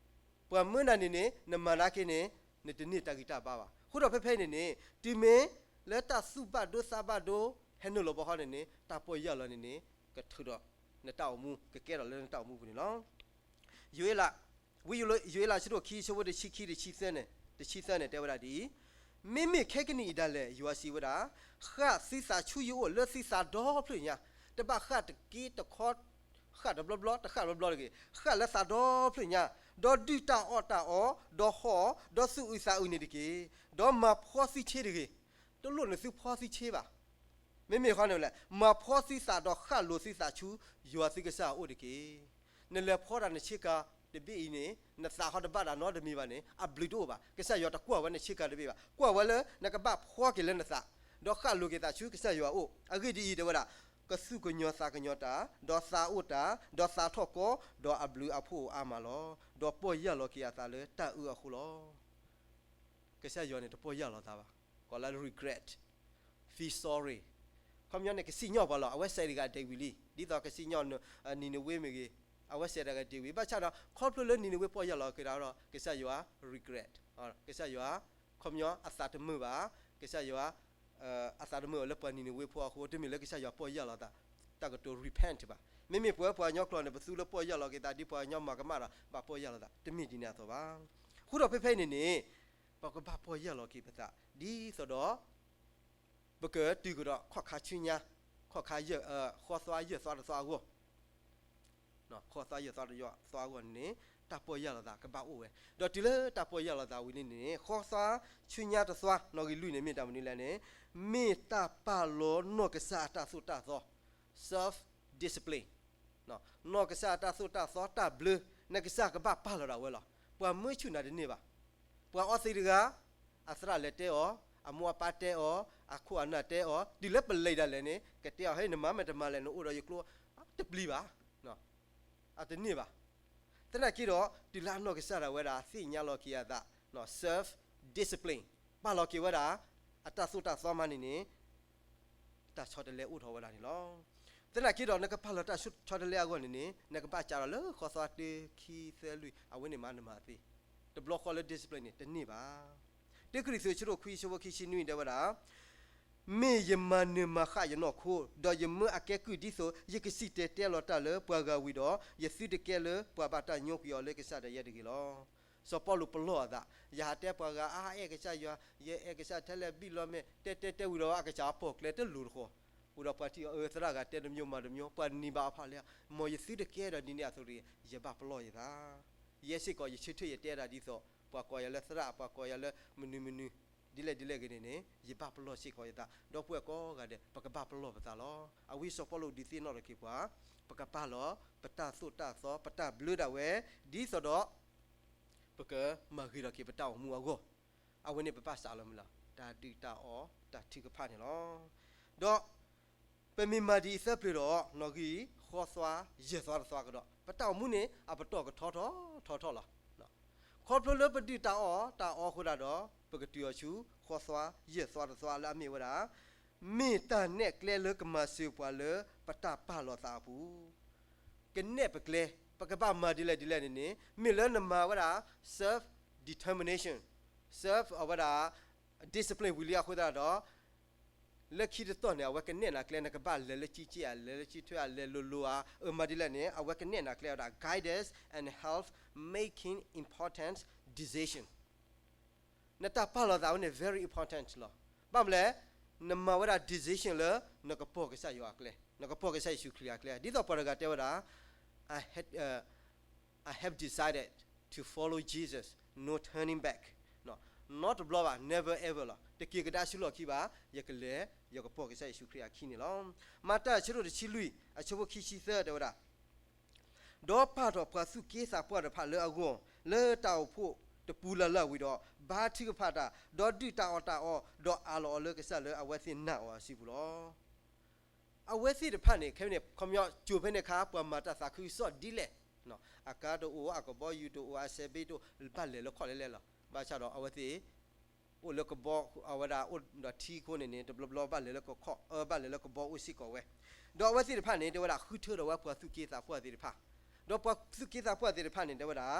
ပှၤမၢနၤန့ၣ်န့ၣ် နမၤနာ်က့န့ၣ် နတန့ၢ်တၢ်ဂံၢ်တၢ်ဘါဘၣ်. အဃိဒီးဖဲဖဲအံၤန့ၣ်န့ၣ် တုၤမ့ၢ်လၢတၢ်သူၣ်ဘၣ်ဒိသးဘၣ်ဒိ ဟဲနုာ်လီၤဘီဃီန့ၣ်န့ၣ် တၢ်ပီၢ်ယၢ်လီၤန့ၣ်န့ၣ် ကထုးဒီးနတၢ်အိၣ်မူ ကကဲထီၣ်လၢနတၢ်အိၣ်မူပူၤန့ၣ်လီၤ. ယိၤအ့လး, ဝံယိၤအ့လး အဆၢဒိၣ်ခံ အဆၢဖိတဆံခံ တဆံသၢန့ၣ်, တဆံသၢန့ၣ် တဲဝဲဒၣ်ဒ်အံၤ, မ့မ့ၢ်ခဲကနံၣ်အံၤဒၣ်လဲာ် ယွၤစံးဝဲဒၣ်, ဃၣ်သုသးဆူယအိၣ်လၢသုသးဒီဖျၢၣ်ညါ, တဘၣ်ဃၣ်တက့တခီ, ဃၣ်တဘျီဘျီ တဃၣ်ဘျီဘျီတဂ့ၤ, ဃၣ်လၢသးဒီဖျၢၣ်ညါ, ဒီးဒုၣ်တၢ်အီၣ်တၢ်အီ, ဒီးဟီၣ်, ဒီးသူၣ်အုးသးအုးန့ၣ်တက့ၢ်, ဒီးမၤဖှီသုဆ့တဂ့ၤ. တလိၣ်နသုဖှီသုဆ့ဘၣ်. မ့မ့ၢ်ဃီန့ၣ်လဲၣ်, မၤဖှီသုသးဒီးဃၣ်လိၤသုသးဆူယွၤသုကစၢ်အအိၣ်တက့ၢ်. နလဲၤဖှီတၢ်နဆ့ကၤတဘ့ၣ်အံၤန့ၣ် နသးဟီတဘၣ်ဒၣ်နီတမံၤဘၣ်န့ၣ် အဘျုးတအိၣ်ဘၣ်. ကစၢ်ယွၤတကွၢ်ဝဲနဆ့ကၤတဘ့ၣ်ဘၣ်. ကွၢ်ဝဲလၢနကဘၣ်ဖှီက့ၤလၢနသး, ဒီးဃၣ်လိၤက့ၤသးဆူကစၢ်ယွၤအအိၣ်. အဂ့ၢ်ဒ်အံၤ, တဲဝဲဒၣ်, ကသူၣ်ကညီၤသးကညီၤတၢ်, ဒီးသးအိၣ်တၢ်, ဒီးသးထီၣ်ကီ, ဒီးအဘျုးအဖှိၣ်အိၣ်အါမးလီၤ. ဒီးပီၢ်ယၢ်လီၤက့ၤအသးလၢတၢ်အၢအဃိလီၤ. ကစၢ်ယွၤန့ၣ်တပီၢ်ယၢ်လီၤသးဘၣ်. ကိးလၢ regret, feel sorry. ခီပညီန့ၣ် ကစံၣ်ညီၣ်ပှၤလီၤ. အဝဲစဲးတဂၤဒ့ဝံၤလံ. ဒ်သိးကစံၣ်ညီၣ်နံၤနဝ့မ့ၢ်ဂ့ၤ, အဝဲစဲးတဂၤဒ့ဝံၤ. ဘၣ်ဆၣ်ဒီး ခီဖျိလၢနံၤနဝ့ပီၢ်ယၢ်လီၤက့ၤဒီး ကစၢ်ယွၤ regret, ကစၢ်ယွၤ ခီပညီအသးတမုာ်ဘၣ်. ကစၢ်ယွၤ အသးတမုာ်လၢပှၤနံၤနဝ့ဖိအဃိ တမ့ၢ်လၢကစၢ်ယွၤပီၢ်ယၢ်လီၤသး, တၢ်ကတိၤ repent ဘၣ်. မ့မ့ၢ်ပဝဲပှၤကညီကျိာ်န့ၣ် ပသူလၢပီၢ်ယၢ်လီၤက့ၤသး ဒ်ပှၤကညီမၤကမၣ်ဒီး ဘၣ်ပီၢ်ယၢ်လီၤသး, တမ့ၢ်ဒ်န့ၣ်အသိးဘၣ်. အဃိဒီးဖဲဖဲအံၤန့ၣ်န့ၣ် ပကဘၣ်ပီၢ်ယၢ်လီၤက့ၤပသး ဒ်သိးဒီး ပကတုၤကဒီးခီၣ်ခါဆူညါ, ခီၣ်ခါယဲၢ်, ဃီသွါယဲၢ်သွါတသွါအဂီၢ်, ဃီသွါယဲၢ်သွါတသွါအဂီၢ်န့ၣ် တၢ်ပီၢ်ယၢ်လီၤသးကဘၣ်အိၣ်ဝဲ. ဒီးတုၤလၢတၢ်ပီၢ်ယၢ်လီၤသးဝံၤလံန့ၣ် ဃီသွါဆူညါတသွါ နီၣ်ဂံၢ်လွံၢ်န့ၣ် မ့ၢ်တၢ်မနုၤလဲၣ်န့ၣ်, မ့ၢ်တၢ်ပာ်လီၤနီၢ်ကစၢ်အတၢ်သိၣ်တၢ်သီ, self discipline. နီၢ်ကစၢ်အတၢ်သိၣ်တၢ်သီတၢ်ဘျၢ နကစၢ်ကဘၣ်ပာ်လီၤဒၣ်ဝဲလီၤ. ပှၤမၢဆူၣ်နၤတန့ၢ်ဘၣ်. ပှၤအီသံးတဂၤ အသရၣ်လဲၤတဲအီၤ, အမိၢ်အပၢ်တဲအီၤ, အခိၣ်အနၢ်တဲအီၤ, တုၤလၢပလံၤဒၣ်လဲာ်န့ၣ် ကတဲအီၤ ဟဲ နမၤမ့ၢ်တမၤလဲၣ် နအိၣ်ဒီးယကျိ တပျံၤဘၣ်. အတန့ၢ်ဘၣ်. သနာ်က့ဒီး တုၤလၢအနီၢ်ကစၢ်ဒၣ်ဝဲဒၣ် သ့ၣ်ညါလီၤက့ၤအသး, self discipline, ပာ်လီၤက့ၤဝဲဒၣ် အတၢ်သိၣ်တၢ်သီမးန့ၣ်န့ၣ် တၢ်ဆီတလဲအိၣ်ထီၣ်ဝဲဒၣ်န့ၣ်လီၤ. သနာ်က့ဒီး နကပာ်လီၤတၢ်ဆီတလဲအဂီၢ်န့ၣ်န့ၣ် နကဘၣ်ကးထီၣ်လၢဃီသွါတၢ ခံ သၢ လွံၢ် အဝဲန့ၣ်မးနမၤသ့. တဘျီဃီလၢ discipline န့ၣ် တန့ၢ်ဘၣ်. တၢကရံၣ်သူး အဆၢဒိၣ်ခွံ အဆၢဖိခံဆံနွံ တဲဝဲဒၣ်, မ့ၢ်ယမၤနၢၤမၤဃၣ်ယနီၢ်ခိ, ဒီးယမၢအကဲကုၢ် ဒ်သိးယကစံၣ်တဲၤတဲလီၤတၢ်လၢပှၤဂၤဝံၤဒီး, ယသုတကဲလၢပှၤဘၣ်တၢ်ညိကွံာ်အီၤလၢကစၢ်ဒၣ်ယဲတဂ့ၤလီၤ. စီၤပီလူးပလီၢ်အသး, ယဟးတဲပှၤဂၤအါ အဲၣ်ကစၢ်ယွၤ, ယအဲၣ်ကစၢ်ထဲလဲၣ်ဘံၣ်လီၤမဲာ်, တဲတဲတဲဝံၤဒီး အကစၢ်အပိာ်ကျဲတလိၤတဃီၤ. ဝံၤဒီးပှၤထံၣ်အီၤ အၢ သရၣ်ဂၤတဲတမံၤမၤတမံၤ, ပှၤနံၤဘၣ်အဖးလဲၣ်, မ်ယသုတကဲဒီးဒ်န့ၣ်အသိးတဂ့ၤ, ယဘၣ်ပလီၢ်ယသး. ယဲစ့ၢ်ကီး ယဆၢထၢၣ်ယတဲဒၣ်ဒ်သိး ပှၤကိးယၤလၢသရၣ်, ပှၤကိးယၤလၢမနုၤမနုၤ, ဒ်လဲၣ်ဒ်လဲၣ်ဂ့ၤန့ၣ်န့ၣ် ယဘၣ်ပလီၢ်စ့ၢ်ကီးယသး. ဒီပုၢ်ဝဲၢ်ကိးဂၤဒဲး ပကဘၣ်ပလီၢ်ပသးလီၤ. အဝဲစီၤပီလူးဒုးသ့ၣ်နီၣ်ထီၣ်က့ၤပှၤ, ပကပာ်လီၤ ပတၢ်သိၣ်တၢ်သီ ပတၢ်ဘျၢဒၣ်ဝဲ, ဒ်သိးဒီး ပကမၤဂ့ၤထီၣ်က့ၤပတၢ်အိၣ်မူအဂီၢ်. အဝဲန့ၣ်ပဘၣ်စးလီၤမုၢ်လီၤ တၢ်ဒုၣ်တၢ်အီၣ်တၢ်ထုကဖၣ်န့ၣ်လီၤ. ဒီး ပမ့ၢ်မၤဒ်အံၤသၢပျၢၤဒီး နီၣ်ဂံၢ်ဃီသွါယဲၢ်သွါတသွါကဒီး ပတၢ်အိၣ်မူန့ၣ် အပတီၢ်ကထီထီၣ်ထီထီၣ်လီၤ. ခီဖျိလၢပဒုၣ်တၢ်အီၣ်တၢ်အီအဃိသတးဒီး ပကတုၤအီၤဆူ ဃီသွါယဲၢ်သွါတသွါလၢအမ့ၢ်ဝဲဒၣ် မ့ၢ်တၢ်နဲၣ်ကျဲလၢကမၤစၢၤပှၤလၢပတၢ်ပာ်လီၤသးအပူၤ ကနဲၣ်ပကျဲ, ပကဘၣ်မၤဒ်လဲၣ်ဒ်လဲၣ်န့ၣ်န့ၣ် မ့ၢ်လၢနမၤဝဲဒၣ် self determination, self အဝဲဒၣ် discipline ဝံၤလံအဃိသတးဒီး လၢခံတတီၢ်န့ၣ် အဝဲကနဲၣ်နၤကျဲ နကဘၣ်လဲၤလၢကံက့ဧါ, လဲၤလၢကံထွဲဧါ, လဲၤလိၤလိၤဧါ, အမၤဒ်လဲၣ်န့ၣ် အဝဲကနဲၣ်နၤကျဲဝဲဒၣ် guidance and help making important decision. နတၢ်ပာ်လီၤသးဝဲန့ၣ် very important လီၤ. ဘၣ်မနုၤလဲၣ်, နမၤဝဲဒၣ် decision လၢ နကပိာ်ကစၢ်ယွၤအကျဲ, နကပိာ်ကစၢ်ယ့ၣ်ၡူးခရံာ်အကျဲ, ဒ်သိးပှၤတဂၤတဲဝဲဒၣ် I had, uh, I have decided to follow Jesus, no turning back. နီတဘျီဘၣ်, never ever လီၤ. တက့ၤကဒါဆူလီၢ်ခံဘၣ်, ယကလဲၤ, ယကပိာ်ကစၢ်ယ့ၣ်ၡူးခရံာ်အခံန့ၣ်လီၤ. မၤတၢ်အဆၢဒိၣ်တဆံလွံၢ် အဆၢဖိခံဆံသၢ တဲဝဲဒၣ်, ဒီးပာ်ထီၣ်ပှၤသူၣ်က့သးပှၢ်တဖၣ်လၢအဂီၢ်, လၢတၢ်အိၣ်ဖှိၣ်တပူၤလၢ်လၢ်ဝံၤဒီး, ဘါထုကဖၣ်တၢ်, ဒီးဒုၣ်တၢ်အီၣ်တၢ်အီ, ဒီးအးလီၤအီၤလၢကစၢ်လၢအဝဲသ့ၣ်နာ်အီၤအစုပူၤလီၤ. အဝဲသ့ၣ်တဖၣ်န့ၣ် ခဲအံၤန့ၣ် ခီပညီ ကၠိဖဲန့ၣ်အခါပှၤမၤတၢ်သးခုကစီၣ်ဒ်လဲၣ်, အကါတအိၣ်, အကဘီယူၤတအိၣ်, အစဲးဘ့ၣ်တအိၣ်, ဘၣ်လဲၤလၢခီၣ်လဲၣ်လဲၣ်လီၤ. ဘၣ်ဆၣ်ဒီးအဝဲသ့ၣ် အိၣ်လၢကဘီ, အဝဲဒၣ်အိၣ်ဒီးထံခိၣ်န့ၣ်န့ၣ် တဘျီဘျီဘၣ်လဲၤလၢကခီၣ်, အၢ ဘၣ်လဲၤလၢကဘီအိၣ်စ့ၢ်ကီးဝဲ. ဒီးအဝဲသ့ၣ်တဖၣ်န့ၣ် တဲဝဲဒၣ်ဃုထၢဒီးဝဲပှၤသူၣ်က့သးပှၢ်သ့ၣ်တဖၣ်, ဒီးပှၤသူၣ်က့သးပှၢ်သ့ၣ်တဖၣ်န့ၣ် တဲဝဲဒၣ်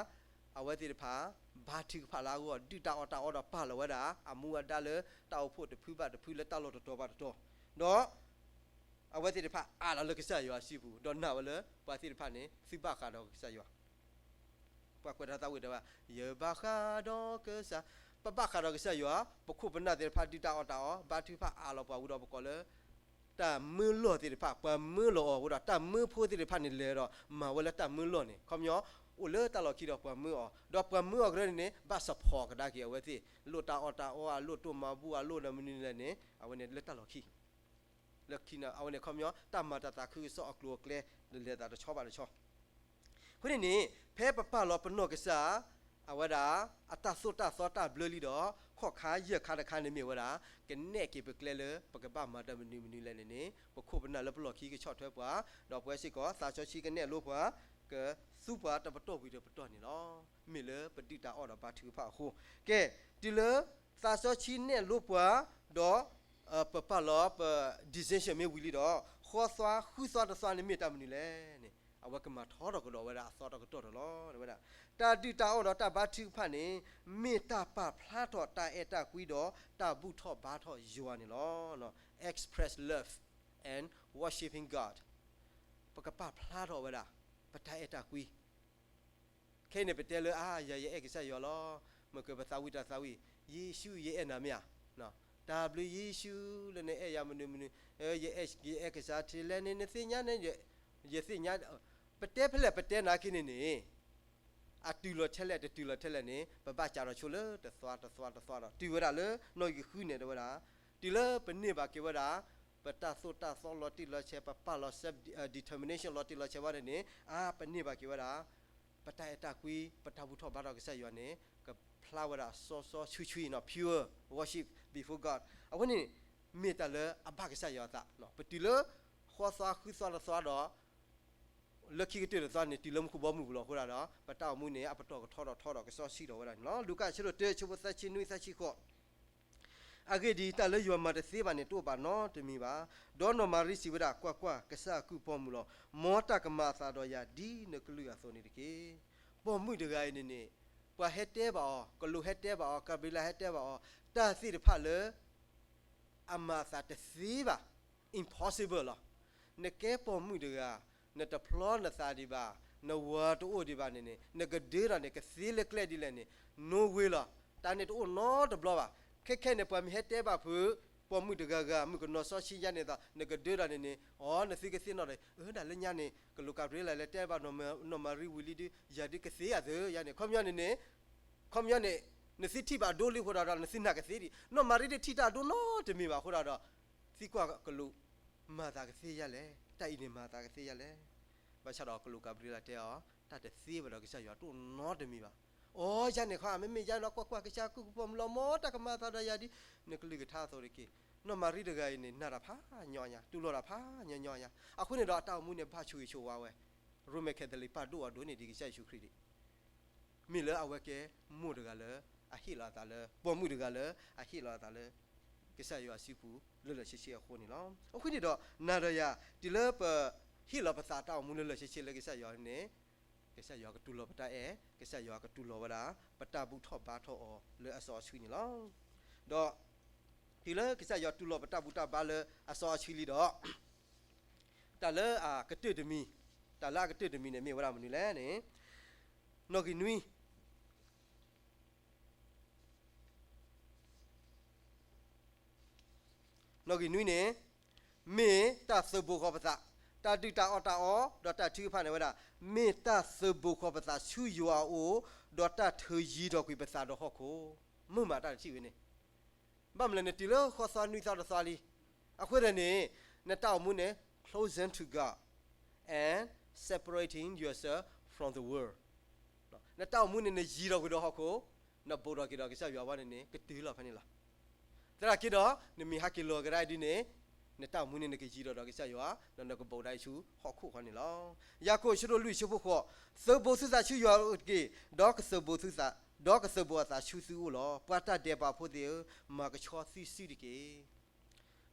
အဝဲသ့ၣ်တဖၣ် ဘါထုကဖၣ်လၢအဂီၢ်, ဒုၣ်တၢ်အီၣ်တၢ်အီဒီးပာ်လီၤဝဲဒၣ် အမူအဒါလၢတၢ်အိၣ်ဖှိၣ်တဖုဘၣ်တဖုလၢတၢ်လီၢ်တတီၤဘၣ်တတီၤ, ဒီး အဝဲသ့ၣ်တဖၣ်အးလီၤလၢကစၢ်ယွၤစုပူၤ, ဒီးနာ်ဝဲလၢပှၤသ့ၣ်တဖၣ်န့ၣ် သုဘၣ်ဃးဒီးကစၢ်ယွၤ ပှၤကွဲးတၢ်သးဝံၣ်တဲဝဲ, ယဘၣ်ဃးဒီးကစၢ်, ပဘၣ်ဃးဒီးကစၢ်ယွၤ, ပခိၣ်ပနၢ်သ့ၣ်တဖၣ်ဒုၣ်တၢ်အီၣ်တၢ်အီ, ဘါထုကဖၣ်အးလီၤပှၤဝံၤဒီးပကိးလၢ တၢ်မၢလီၢ်သ့ၣ်တဖၣ်, ပှၤမၢလီၤအီၤအဃိဒီး တၢ်မၢဖိသ့ၣ်တဖၣ်န့ၣ်လဲၤဒီး မၤဝဲလၢတၢ်မၢလီၢ်န့ၣ် ခီပညီ အိၣ်လၢတၢ်လီၢ်ခံဒီးပှၤမၢအီၤ, ဒီးပှၤမၢအီၤကရၢန့ၣ်န့ၣ် ဘၣ် support ကဒါက့ၤအဝဲသ့ၣ်, လိၣ်တၢ်အီၣ်တၢ်အီဧါ, လိၣ်တိၢ်မၤဘူၣ်ဧါ, လိၣ်ဒီးမနုၤလဲၣ်န့ၣ် အဝဲန့ၣ်လၢတၢ်လီၢ်ခံ လၢခံန့ၣ် အဝဲန့ၣ်ခီပညီ တၢ်မၤတၢ်သးခုကစီၣ်အကျိၤအကျဲ လဲၤသးတဆီဘၣ်တဆီ အဃိန့ၣ်န့ၣ် ဖဲပပာ်လီၤပနီၢ်ကစၢ် အဝဲဒၣ် အတၢ်သိၣ်တၢ်သီတၢ်ဘျၢလံဒီး ခီၣ်ခါယဲၢ်ခါတခါန့ၣ်မ့ၢ်ဝဲဒၣ် ကနဲၣ်က့ၤပကျဲလၢ ပကဘၣ်မၤတၢ်မနုၤမနုၤလဲၣ်န့ၣ်န့ၣ် ပခိၣ်ပနၢ်လၢပလီၢ်ခံကဆီၣ်ထွဲပှၤ, ဒီးပဝဲစ့ၢ်ကီး သးစီဆှံကနဲၣ်လိပှၤ, ကသူပှၤတပတီၢ်ဝံၤတပတီၢ်န့ၣ်လီၤ. မ့ၢ်လၢပဒုၣ်တၢ်အီၣ်ဒီးဘါထုကဖၣ်အဃိ, ကဲ, တုၤလၢ သးစီဆှံနဲၣ်လိပှၤ, ဒီး ပပာ်လီၤပ decision မ့ၢ်ဝံၤလံဒီး ဃီသွါဃုသွါတသွါန့ၣ်မ့ၢ်တၢ်မနုၤလဲၣ်န့ၣ် အဝဲကမၤထီထီၣ်ကဒီးဝဲဒၣ်အသီတကတီၢ်ဒီးလီၤ. ဝဲဒၣ် တၢ်ဒုၣ်တၢ်အီၣ်ဒီးတၢ်ဘါထုကဖၣ်န့ၣ် မ့ၢ်တၢ်ပာ်ဖျါထီၣ်တၢ်အဲၣ်တၢ်ကွံဒီးတၢ်ဘူၣ်ထီၣ်ဘါထီၣ်ယွၤန့ၣ်လီၤ. Express love and worshiping God. ပကပာ်ဖျါထီၣ်ဝဲဒၣ် ပတၢ်အဲၣ်တၢ်ကွံ ခဲအံၤန့ၣ် ပတဲလၢ အါ ယၤ ယအဲၣ်ကစၢ်ယွၤလီၤ. မ့ၢ်ကပသးဝံၣ်တၢ်သးဝံၣ်, ယ့ၣ်ၡူး ယအဲၣ်နၤမ့ၢ်ဧါ, တၢ်ဘျုးယ့ၣ်ၡူးလၢနအဲၣ်ယၤမနုၤမနုၤ, ယအဲၣ်ကစၢ်ထဲလဲၣ်န့ၣ် နသ့ၣ်ညါန့ၣ်, ယသ့ၣ်ညါ, ပတဲဖဲလဲၣ်ပတဲနာ်က့န့ၣ်န့ၣ် အတုၤလီၤထဲလဲၣ်တတုၤလီၤထဲလဲၣ်န့ၣ် ပဘၣ်ကးထီၣ်ဆိလၢတသွါတသွါတသွါဒီး တုၤဝဲဒၣ်လၢနီၣ်ဂံၢ်ဃုန့ၣ် တဲဝဲဒၣ်, တုၤလၢပန့ၢ်ဘၣ်က့ၤဝဲဒၣ် ပတၢ်သိၣ်တၢ်သီလီၤတံၢ်လီၤဆဲး ပပာ်လီၤ self determination လီၤတံၢ်လီၤဆဲးဘၣ်န့ၣ်န့ၣ် အါ ပန့ၢ်ဘၣ်က့ၤဝဲဒၣ် ပတၢ်အဲၣ်တၢ်ကွံ ပတၢ်ဘူၣ်ထီၣ်ဘါထီၣ်ကစၢ်ယွၤန့ၣ် ကဖျါဝဲဒၣ်စီစီဆှံဆှံ pure worship before God. အဝဲန့ၣ် မ့ၢ်တၢ်လၢအဘၣ်ကစၢ်ယွၤအသး, ပတုၤလၢ ဃီသွါဃုသွါတသွါဒီး လၢခံကတၢၢ်တသွါန့ၣ် တုၤလၢမူခိၣ်ဘီမုၢ်ပူၤလီၤအဃိဒၣ်ဒီး ပတၢ်အိၣ်မူန့ၣ် အပတီၢ်ကထီထီၣ်ထီထီၣ်ကစီဆှံထီၣ်ဝဲဒၣ်န့ၣ်လီၤ. လူၤကၣ်အဆၢဒိၣ်တၢ အဆၢဖိသၢဆံနွံသၢဆံဃိး အဂ့ၢ်ဒ်အံၤ, တၢ်လၢယွၤမၤတသ့ဘၣ်န့ၣ် တအိၣ်ဘၣ်နီတမံၤဘၣ်. ဒီးနီၢ်မၤရံစံးဝဲဒၣ်, ကွၢ်ကွၢ်, ကစၢ်အကုၢ်ပိာ်မုၣ်လီၤ. မ်တၢ်ကမၤအသးဒီးယၤဒ်နကလုၢ်အသိးန့ၣ်တက့ၢ်. ပိာ်မုၣ်တဂၤအံၤန့ၣ်န့ၣ်, ပှၤဟဲတဲဘၣ်အီၤ, ကလူးဟဲတဲဘၣ်အီၤ, ကၤဘြံၤလးဟဲတဲဘၣ်အီၤ, တၢ်သ့ၣ်တဖၣ်လၢ အမၤအသးတသ့ဘၣ်, impossible လီၤ. နကဲပိာ်မုၣ်တဂၤ, နတဖျီနသးဒံးဘၣ်, နဝၤတအိၣ်ဒံးဘၣ်န့ၣ်န့ၣ်, နကဒၢထီၣ်န့ၣ် ကသ့လၢကျဲဒ်လဲၣ်န့ၣ်, no way လီၤ. တၢ်န့ၣ်တအိၣ်နီတဘျီဘၣ်. ခဲခဲန့ၣ် ပှၤမ့ၢ်ဟဲတဲဘၣ်ဖုး ပိာ်မုၣ်တဂၤဂၤ မုၣ်ကနီၤစီဆှံယါန့ၣ်အသိး နကဒၢထီၣ်န့ၣ်န့ၣ်, အိ နသုကသ့နီၢ်ဒီး, အၢ ဒၣ်လၢညါန့ၣ် ကလူးကၤဘြံၤလးလဲၤတဲဘၣ်နီၢ်မၤရံဝံၤလံဒုး ယၤဒုးကသ့ယၤသုယါန့ၣ်, ခီပညီန့ၣ်န့ၣ်, ခီပညီန့ၣ်, နသုထံၣ်ဘၣ်ဒိလံအဃိဒီး နသုနာ်ကသ့ဒံး. နီၢ်မၤရံတထံၣ်တၢ်ဒိနီတမံၤဘၣ်အဃိဒီး, သံကွၢ်ကလူး, မၤသးကသ့ယါလဲၣ်, တၢ်အံၤန့ၣ်မၤသးကသ့ယါလဲၣ်. ဘၣ်ဆၣ်ဒီးကလူးကၤဘြံၤလးတဲအီၤ, တၢ်တသ့ဘၣ်ဒီးကစၢ်ယွၤတအိၣ်နီတမံၤဘၣ်. အိ ယါန့ၣ်ခီ မ့မ့ၢ်ယါနီၤ ကွၢ်ကွၢ်, ကစၢ်အကုၢ်ပိာ်မုၣ်လီၤ, မ်တၢ်ကမၤအသးဒီးယၤဒ် နကလုၢ်ကထါအသိးတက့ၢ်. နီၢ်မၤရံတဂၤအံၤန့ၣ် နာ်တၢ်ဖးညီညါ, တူၢ်လိာ်တၢ်ဖးညီညီညါ, အဃိန့ၣ်ဒီးအတၢ်အိၣ်မူန့ၣ် ဘၣ်ဆိၣ်ဂ့ၤဆိၣ်ဝါဝဲ, ရိမ့ၤခဲသလံးပာ်ဒိၣ်အီၤဒိၣ်န့ၢ်ဒံးကစၢ်ယ့ၣ်ၡူးခရံာ်ဒံး မ့ၢ်လၢအဝဲကဲမိၢ်တဂၤလၢ အဟ့ၣ်လီၤအသးလၢ ပိာ်မုၣ်တဂၤလၢ အဟ့ၣ်လီၤအသးလၢ ကစၢ်ယွၤစုပူၤလၢလၢဆ့ဆ့အဃိန့ၣ်လီၤ. အဃိန့ၣ်ဒီး နၤဒီးယၤ တုၤလၢပဟ့ၣ်လီၤပသးတၢ်အိၣ်မူလၢလၢဆ့ဆ့လၢကစၢ်ယွၤန့ၣ်, ကစၢ်ယွၤကတူၢ်လိာ်ပတၢ်အဲၣ်, ကစၢ်ယွၤကတူၢ်လိာ်ဝဲဒၣ် ပတၢ်ဘူၣ်ထီၣ်ဘါထီၣ်အီၤလၢအစီအဆှံန့ၣ်လီၤ. ဒီး တုၤလၢကစၢ်ယွၤတူၢ်လိာ်ပတၢ်ဘူၣ်တၢ်ဘါလၢအစီအဆှံလံဒီး, တၢ်လၢအကတၢၢ်တမံၤ, တၢ်လၢအကတၢၢ်တမံၤန့ၣ် မ့ၢ်ဝဲဒၣ်မနုၤလဲၣ်န့ၣ်, နီၣ်ဂံၢ်နွံ, နီၣ်ဂံၢ်နွံန့ၣ်, မ့ၢ်တၢ်သုးဘူးဃီၤပသး, တၢ်ဒုၣ်တၢ်အီၣ်တၢ်အီ, ဒီးတၢ်ထုကဖၣ်န့ၣ်ဝဲဒၣ်, မ့ၢ်တၢ်သုးဘူးဃီၤပသးဆူယွၤအအိၣ်, ဒီးတၢ်ထုးယံၤထီၣ်ကွံာ်ပသးဒီးဟီၣ်ခိၣ်, မုၢ်မးတၢ်တထံၣ်ဝဲန့ၣ် ဘၣ်မနုၤလဲၣ်န့ၣ် တုၤလၢဃီသွါနွံသီတသီလံ, အဃိသတးန့ၣ်, နတၢ်အိၣ်မူန့ၣ် closer to God and separating yourself from the world. နတၢ်အိၣ်မူန့ၣ် နယံၤထီၣ်ကွံာ်ဒီးဟီၣ်ခိၣ်, နဘူးထီၣ်က့ၤဒီးကစၢ်ယွၤဘၣ်န့ၣ်န့ၣ် ကတုၤလီၤဖဲန့ၣ်လီၤ. သနာ်က့ဒီး နမ့ၢ်ဟးက့ၤလီၤကဒါဒ်န့ၣ်, နတၢ်အိၣ်မူန့ၣ် နကယံၤထီၣ်ဒီးကစၢ်ယွၤ, ဒီးနကဘူးဒၣ်ဆူဟီၣ်ခိၣ်ဃီန့ၣ်လီၤ. ယၤကိာ်အဆၢဒိၣ်လွံၢ်အဆၢဖိဃိး, သုးဘူးသုသးဆူယွၤအအိၣ်တက့ၢ်, ဒီးကသုးဘူးသုသး, ဒီးကသုးဘူးအသးဆူသုအိၣ်လီၤ. ပှၤတၢ်ဒဲးဘးဖိသ့ၣ်ဧၢ, မၤကဆှီသုစုတက့ၢ်.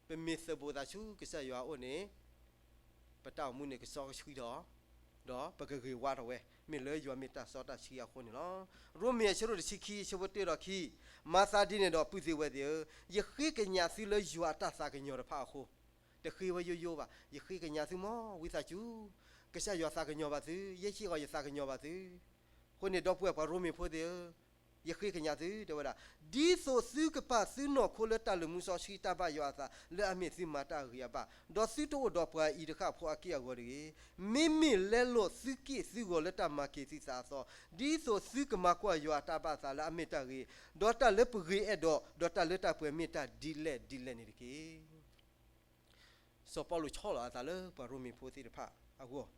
ပမ့ၢ်သုးဘူးသးဆူကစၢ်ယွၤအအိၣ်န့ၣ်, ပတၢ်အိၣ်မူန့ၣ်ကစီကဆှံထီၣ်, ဒီးပကဂ့ၤဝါထီၣ်ဝဲ, မ့ၢ်လၢယွၤမ့ၢ်တၢ်စီတၢ်ဆှံအဃိန့ၣ်လီၤ. ရိမ့ၤအဆၢဒိၣ်တဆံခံအဆၢဖိတၢဒီးခံ, မၤသးဒ်န့ၣ်ဒီးပုၢ်သ့ၣ်ဝဲၢ်သ့ၣ်ဧၢ, ယဃ့ကညးသုလၢယွၤအတၢ်သးကညီၤတဖၣ်အဃိ, တဃ့ဝဲယိယိဘၣ်, ယဃ့ကညးသုမ့ၢ်ဝံသးစူၤ, ကစၢ်ယွၤသးကညီၤဘၣ်သု, ယဲၢ်ဆံဃီၤယသးကညီၤဘၣ်သု. အဃိန့ၣ် ဒီပုၢ်ဝဲၢ်ပှၤရိမ့ၤဖိသ့ၣ်ဧၢ, ယဃ့ကညးသု တဲဝဲဒၣ်, ဒ်သိးသုကပာ်သုနီၢ်ခိလၢတၢ်လုၢ်မူစီဆှံတၢ်ဘၣ်ယွၤအသး လၢအမ့ၢ်သုမၤတၢ်အဂ့ၤအဘၣ်, ဒီးသုတအိၣ်ဒီးပှၤအံၤတဃၣ်ဖိအက့ၢ်အဂီၤတဂ့ၤ. မ့မ့ၢ်လဲလိာ်သုက့ၢ်သုဂီၤလၢတၢ်မၤက့ၤသုသးအသီ, ဒ်သိးသုကမၤကွၢ်ယွၤအတၢ်ဘၣ်သးလၢအမ့ၢ်တၢ်ဂ့ၤ, ဒီးတၢ်လၢပဂ့ၤအဲၣ်ဒိး, ဒီးတၢ်လၢတၢ်ပှဲၤမ့ၢ်တၢ်ဒ်လဲၣ်ဒ်လဲၣ်န့ၣ်တက့ၢ်. စီၤပီလူးဆီၣ်လီၤအသးလၢပှၤရိမ့ၤဖိသ့ၣ်တဖၣ်အဂီၢ်,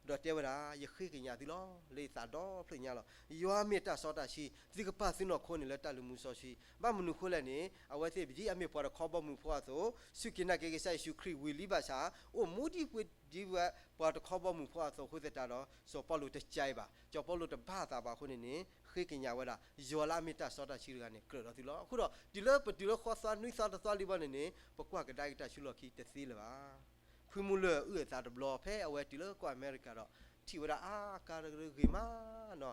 ဒီးတဲဝဲဒၣ်, ယဃ့ကညးသုလီၤ, လၢယသးဒီဖျၢၣ်ညါလီၤ. ယွၤမ့ၢ်တၢ်စီတၢ်ဆှံ, သုကပာ်သုနီၢ်ခိန့ၣ်လၢတၢ်လုၢ်မူစီဆှံ. ဘၣ်မနုၤအဃိလဲၣ်န့ၣ်, အဝဲသ့ၣ်ဒ်အမ့ၢ်ပှၤတခီဘီမုၢ်ဖိအသိး, စူၢ်က့ၤနာ်က့ၤကစၢ်ယ့ၣ်ၡူးခရံာ်ဝံၤလံဘၣ်ဆၣ်, အိၣ်မူဒ်ပှၤဒ်ဝဲပှၤတခီဘီမုၢ်ဖိအသိးအဃိသတးဒီး, စီၤပီလူးတကဲဘၣ်, စီၤပီလူးတဘၣ်အသးဘၣ်အဃိန့ၣ်န့ၣ်, ဃ့ကညးဝဲဒၣ်, ယွၤလၢအမ့ၢ်တၢ်စီတၢ်ဆှံတဂၤန့ၣ် ကြၢးဒီးသုလီၤ. အဃိဒီး တုၤလၢပတုၤလၢဃီသွါနွံသီတသီလံဘၣ်န့ၣ်န့ၣ်, ပကွၢ်ကဒါက့ၤတၢ်ဆူလီၢ်ခံတသ့လၢၤဘၣ်. ဖုမူလၢၢ်အုၣ်အသးတဘျီ ဖဲအဝဲတုၤလၢကီၢ်အမဲရကၤဒီး, ထံၣ်ဝဲဒၣ်အါကါတကရၢဂ့ၤမးနီၤ,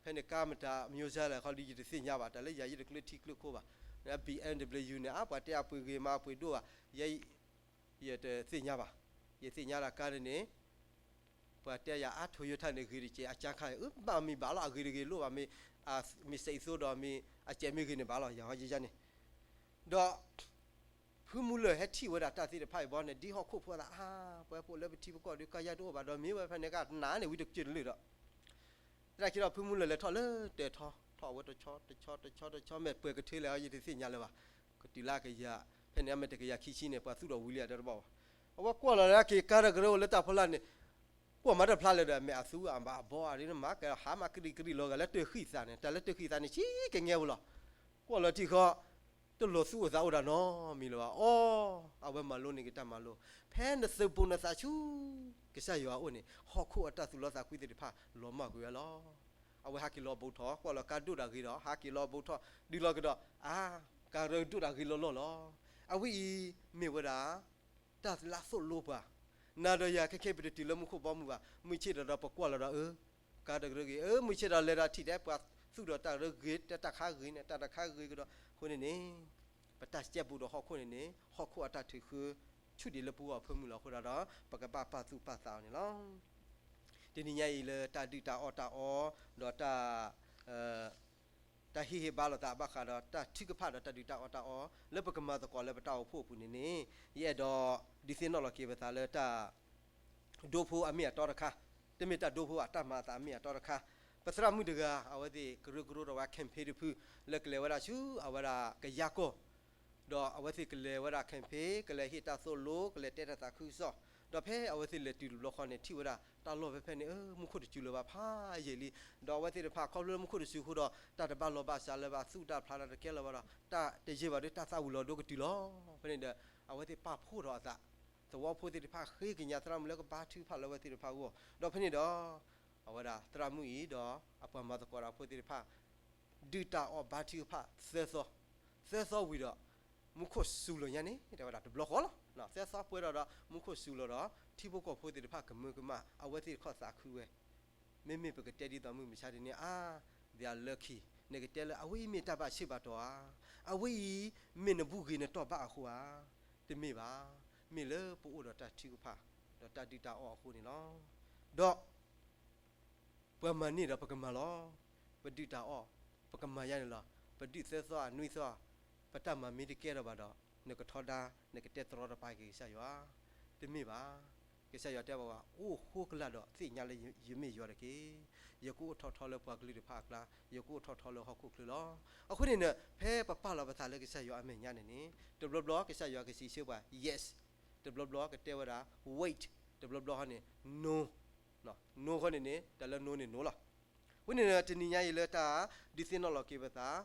ဖဲန့ၣ်ကါမတၤမယိၤစဲလဲၣ်ခီဒ်ယတသ့ၣ်ညါဘၣ်, တၢ်လၢယၤယတကျၢထံကျၢခိၣ်ဘၣ်, BMW န့ၣ် အါပှၤတဲအပှ့ၤဂ့ၤမးအပှ့ၤဒိၣ်ဘၣ်, ယဲ ယတသ့ၣ်ညါဘၣ်, ယသ့ၣ်ညါဒၣ်ကါန့ၣ်န့ၣ်, ပှၤတဲယၤအါ Toyota န့ၣ်ဂ့ၤတက့ၢ်, အကါခါအၢ ဘၣ်မံၤဘၣ်လီၤ, အဂ့ၤတဂ့ၤလိၣ်ဘၣ်, မ့ၢ်စဲအံၤသိဒီးမ့ၢ်အစဲးမ့ၢ်ဂ့ၤန့ၣ်ဘၣ်လီၤ, ယၤဟီယယါန့ၣ်. ဒီး ဖုမူလၢၢ်ဟဲထံၣ်ဝဲဒၣ်တၢ်သ့ၣ်တဖၣ်အံၤဘီန့ၣ် ဒ်ဟီၣ်ခိၣ်ဖိအသးအါ, ပှၤပိာ်လၢပထံပကီၢ်ဒီးကါယါတအိၣ်ဘၣ်ဒီး မ့ၢ်ဝဲဖဲန့ၣ်ကနၣ်န့ၣ် ဝံတကၠၢၢ်တလၢာ်ဒီး သနာ်က့ဒီးဖုမူလၢၢ်လဲၤထီၣ်လၢတၢ်ထီ, ထီၣ်ဝဲတဆီတဆီတဆီတဆီ မ့ၢ်ပှဲၤကထၢလဲၣ် ယတသ့ၣ်ညါလၢၤဘၣ်, ကတုၤလၢကယၤ, ဖဲန့ၣ်အမ့ၢ်တကယၤခံဆံန့ၣ် ပှၤသူၣ်ထီၣ်ဝံၤလံအတဘၣ်ဘၣ်. အဝဲကွၢ်လီၤလၢက့ၤကါတကရၢအိၣ်လၢတၢ်ဖီလာ်န့ၣ်, ကွၢ်မၤတဖျါလၢၤဒီး မ့ၢ်အသူအဘၣ်အဘီအရ့ မၤကဟါမၤကရံကရံလီၤဂာ်လၢတၢ်ဃံသးန့ၣ်, တၢ်လၢတၢ်ဃံသးန့ၣ် ဆံးကညဲပူၤလီၤ. ကွၢ်လီၤထံဃီ တလိၣ်သူၣ်အိၣ်သးအိၣ်တၢ်နီတမံၤလၢၤဘၣ်. အိ အဝဲမၤလိန့ၢ်က့ၤတၢ်မၤလိ, ဖဲနသုးဘူးနသးဆူ ကစၢ်ယွၤအအိၣ်န့ၣ် ဟီၣ်ခိၣ်အတၢ်သူၣ်လီသးကွံသ့ၣ်တဖၣ် လီၤမၢ်ကွံာ်ဝဲလီၤ. အဝဲဟးက့ၤလီၤဘူးထီၣ်, ကွၢ်လီၤကါဒိၣ်တၢ်ဂ့ၤဒီး ဟးက့ၤလီၤဘူးထီၣ်, ဒုးလီၤကဒီး, အါ ကရၢကဒိၣ်တၢ်ဂ့ၤလီၢ်လီၢ်လီၤ. အဝဲအံၤမ့ၢ်ဝဲဒၣ် တၢ်လၢသိၣ်လိပှၤ, နၤဒီးယၤခဲခဲအံၤ ပတတုၤလၢမူခိၣ်ဘီမုၢ်ဘၣ်. မုၢ်ဆ့ၣ်ဒီး ဒီးပကွၢ်လီၤဒီး အၢ ကရၢကရိဂ့ၤ, အၢ မုၢ်ဆ့ၣ်ဒီး လဲၤဒီးထံၣ်ထဲပှၤသူၣ်ဒီးတၢ်ကရၢကရိ, တၢ်တခါဂ့ၤန့ၣ် တၢ်တခါဂ့ၤကဒီး. အဃိန့ၣ်န့ၣ် ပတၢ်စဲဘူးဒီးဟီၣ်ခိၣ်န့ၣ်န့ၣ် ဟီၣ်ခိၣ်အတၢ်ထုးဃၢ ဆူၣ်ဒံးလၢပဂီၢ်အဖၢမုၢ်လီၤ. အဃိဒီး ပကဘၣ်ပာ်သူၣ်ပာ်သးအီၤန့ၣ်လီၤ. တနံၤညါအံၤလၢတၢ်ဒုၣ်တၢ်အီၣ်တၢ်အီ ဒီးတၢ် တၢ်ဟ့ၣ်ဟ့ၣ်ဘါလိာ်သးဘၣ်ဃးဒီး တၢ်ထုကဖၣ်ဒီးတၢ်ဒုၣ်တၢ်အီၣ်တၢ်အီ လၢပကမၤသကိးလၢပတၢ်အိၣ်ဖှိၣ်အပူၤန့ၣ်န့ၣ် ယအဲၣ်ဒိးဒုးသ့ၣ်နီၣ်လီၤက့ၤပသးလၢတၢ် ဒိဖိအမ့ၢ်အတီတခါ, တမ့ၢ်တၢ်ဒိဖိဘၣ် တၢ်မၤအသးအမ့ၢ်အတီတခါ. ပသရၣ်မုၣ်တဂၤ အဝဲသ့ၣ်ကရၢကရိဒီးဝဲ campaign တဖု လၢကလဲၤဝဲဒၣ်ဆူအဝဲဒၣ်ကယၤကီၢ် ဒီးအဝဲသ့ၣ်ကလဲၤဝဲဒၣ် campaign ကလဲၤဟ့ၣ်တၢ်သိၣ်လိ ကလဲၤတဲတၢ်သးခုကစီၣ်, ဒီးဖဲအဝဲသ့ၣ်လဲၤတုၤတဘျီဃီန့ၣ် ထံၣ်ဝဲဒၣ်တၢ်လီၢ်ဖဲဖဲန့ၣ် အၢ မူခိၣ်တစူၤလၢၤဘၣ် ဖးယံာ်လံ. ဒီးအဝဲသ့ၣ်တဖၣ်ခီဖျိလၢမူခိၣ်တစူၤအဃိဒီး တၢ်တဘၣ်လီၢ်ဘၣ်စးလၢၤဘၣ် သူၣ်တၢ်ဖျးတၢ်တကဲလၢၤဘၣ်ဒီး တၢ်တယံာ်ဘၣ်ဒီး တၢ်သၣ်ဝံၤလီၤဒိကတုၤလီၤ. ဖဲန့ၣ်ဒီး အဝဲသ့ၣ်ပာ်ဖှိၣ်ထီၣ်အသး, သဝီဖိသ့ၣ်တဖၣ်ဃ့ကညးသရၣ်မုၣ်လၢကဘါထုကဖၣ်လၢအဝဲသ့ၣ်တဖၣ်အဂီၢ်. ဒီးဖဲန့ၣ်ဒီး အဝဲဒၣ်သရၣ်မုၣ်အံၤဒီးအပှၤမၤသကိးတၢ်ဖိသ့ၣ်တဖၣ် ဒုၣ်တၢ်အီၣ်ဘါထုကဖၣ်သၢသီ, သၢသီဝံၤဒီး မူခိၣ်စူၤလီၤညါန့ၣ် တဲဝဲဒၣ်တဘျီဃီလီၤ. သၢသီပှဲၤဒီးဒီး မူခိၣ်စူၤလီၤဒီး ထံဖိကီၢ်ဖိသ့ၣ်တဖၣ်ကမၢကမၣ် အဝဲသ့ၣ်တခီသးခုဝဲ မ့မ့ၢ်ပကတဲဒ်သိးမုၢ်မဆါတနံၤ အါ, they are lucky, နကတဲလၢအဝဲအံၤမ့ၢ်တၢ်ဘၣ်ဆ့ဘၣ်တီၤဧါ, အဝဲအံၤမ့ၢ်နဘူၣ်ဂ့ၤနတီၢ်ဘၣ်အဃိဧါ, တမ့ၢ်ဘၣ်, မ့ၢ်လၢပအိၣ်ဒီးတၢ်ထုကဖၣ် ဒီးတၢ်ဒုၣ်တၢ်အီၣ်အဃိန့ၣ်လီၤ. ဒီး ပှၤမၤန့ၢ်ဒီးပကမၤလီၤ. ပဒုၣ်တၢ်အီၣ် ပကမၤယါန့ၣ်လီၤ. ပဒုၣ်သၢသီအနွံသီ ပတၢ်မၤမ့ၢ်တကဲထီၣ်ဘၣ်ဒီး နကထီဒါ နကတဲတြီတပါက့ၤကစၢ်ယွၤ, တမ့ၢ်ဘၣ်. ကစၢ်ယွၤတဲဘၣ်ဝဲ အိၣ်ဃိကလာ်ဒီးသ့ၣ်ညါလၢယမ့ၢ်ယွၤတက့ၢ်. ယကအိၣ်ထီၣ်ထီလၢပှၤကလုာ်တဖၣ်အကျါ, ယကအိၣ်ထီၣ်ထီလၢဟီၣ်ခိၣ်ချၢလီၤ. အဃိန့ၣ်န့ၣ် ဖဲပပာ်လီၤပသးလၢကစၢ်ယွၤအမဲာ်ညါန့ၣ်န့ၣ် တဘျီဘျီကစၢ်ယွၤကစံးဆၢပှၤ yes, တဘျီဘျီကတဲဝဲဒၣ် wait, တဘျီဘျီဟီန့ၣ် no, no ဃီန့ၣ်န့ၣ် တၢ်လၢ no န့ၣ် no လီၤ. အဃိန့ၣ်န့ၣ် တနံၤညါအံၤလၢတၢ်ဒုးသ့ၣ်နီၣ်လီၤက့ၤပသး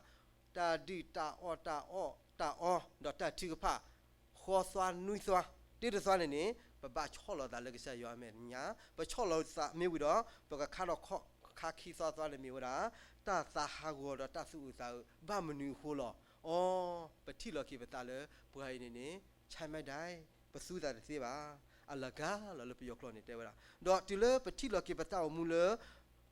တၢ်ဒုၣ်တၢ်အီၣ်တၢ်အီၣ်တၢ်အီ ဒီးတၢ်ထုကဖၣ် ဃီသွါနွံသွါ တုၤတသွါန့ၣ်န့ၣ် ပဘၣ်ဆီၣ်လီၤသးလၢကစၢ်ယွၤအမဲာ်ညါ, ပဆီၣ်လီၤသးမ့ၢ်ဝံၤဒီး ပကခါထီၣ်ခီၣ်ခါခံသွါသွါန့ၣ်မ့ၢ်ဝဲဒၣ် တၢ်သးဟးဂီၤဒီးတၢ်သူၣ်အုးသးအုး ဘၣ်မနုၤအဃိလီၤ. အီ, ပထံၣ်လီၤက့ၤပသးလၢ ပှၤအံၤန့ၣ်န့ၣ် ဆါမ့ၢ်ဒၣ် ပသူသးတသ့ဘၣ်, အလၤကၤလီၤလၢပယီၤကျိာ်န့ၣ်တဲဝဲဒၣ်. ဒီးတုၤလၢပထံၣ်လီၤက့ၤပတၢ်အိၣ်မူလၢ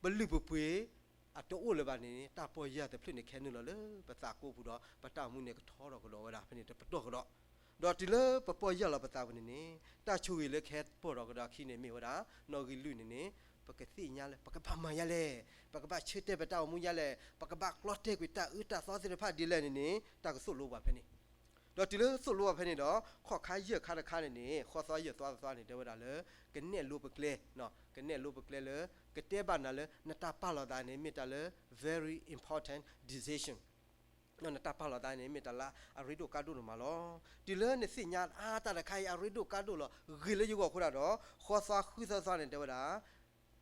ပလုၢ်ပပှ့ၤ အတအိၣ်လၢၤဘၣ်န့ၣ် တၢ်ပီၢ်ယၢ်တဖျၢၣ်န့ၣ် ခဲနုာ်လီၤလၢပသးကိးပူၤဒီး ပတၢ်အိၣ်မူန့ၣ် ကထီထီၣ်ကဒီးဝဲဒၣ် ဖဲန့ၣ်တပတီၢ်ကဒီး. ဒီးတုၤလၢပပီၢ်ယၢ်လီၤပသးပူၤန့ၣ်န့ၣ် တၢ်ဆိၣ်ဂ့ၤလၢကဟဲပီၢ်ထီၣ်ကဒီးအခံန့ၣ်မ့ၢ်ဝဲဒၣ် နီၣ်ဂံၢ်လွံၢ်န့ၣ်န့ၣ် ပကသ့ၣ်ညါလၢ ပကဘၣ်မၤယါလဲၣ်, ပကဘၣ်ဆၢတဲာ်ပတၢ်အိၣ်မူယါလဲၣ်, ပကဘၣ်ကျီတဲာ်ကွံာ်တၢ်အၢတၢ်သီသ့ၣ်တဖၣ်ဒ်လဲၣ်န့ၣ်န့ၣ် တၢ်ကသိၣ်လိပှၤဖဲန့ၣ် ဒီးတုၤလၢသိၣ်လိပှၤဖဲန့ၣ်ဒီး ခီၣ်ခါယဲၢ်ခါတခါန့ၣ်န့ၣ် ဃီသွါယဲၢ်သွါတသွါန့ၣ် တဲဝဲဒၣ်လၢ ကနဲၣ်လိပကျဲ, ကနဲၣ်လိပကျဲလၢ ကတဲဘၣ်နၤလၢ နတၢ်ပာ်လီၤသးန့ၣ် မ့ၢ်တၢ်လၢ very important decision, နတၢ်ပာ်လီၤသးန့ၣ် မ့ၢ်တၢ်လၢအရ့ဒိၣ်ကါဒိၣ်န့ၣ်မးလီၤ. တုၤလၢနသ့ၣ်ညါအါ တၢ်တခါအံၤ အရ့ဒိၣ်ကါဒိၣ်လီၤ ဂ့ၤလၢယဂီၢ်အဃိဒၣ်ဒီး ဃီသွါဃုသွါသွါန့ၣ် တဲဝဲဒၣ်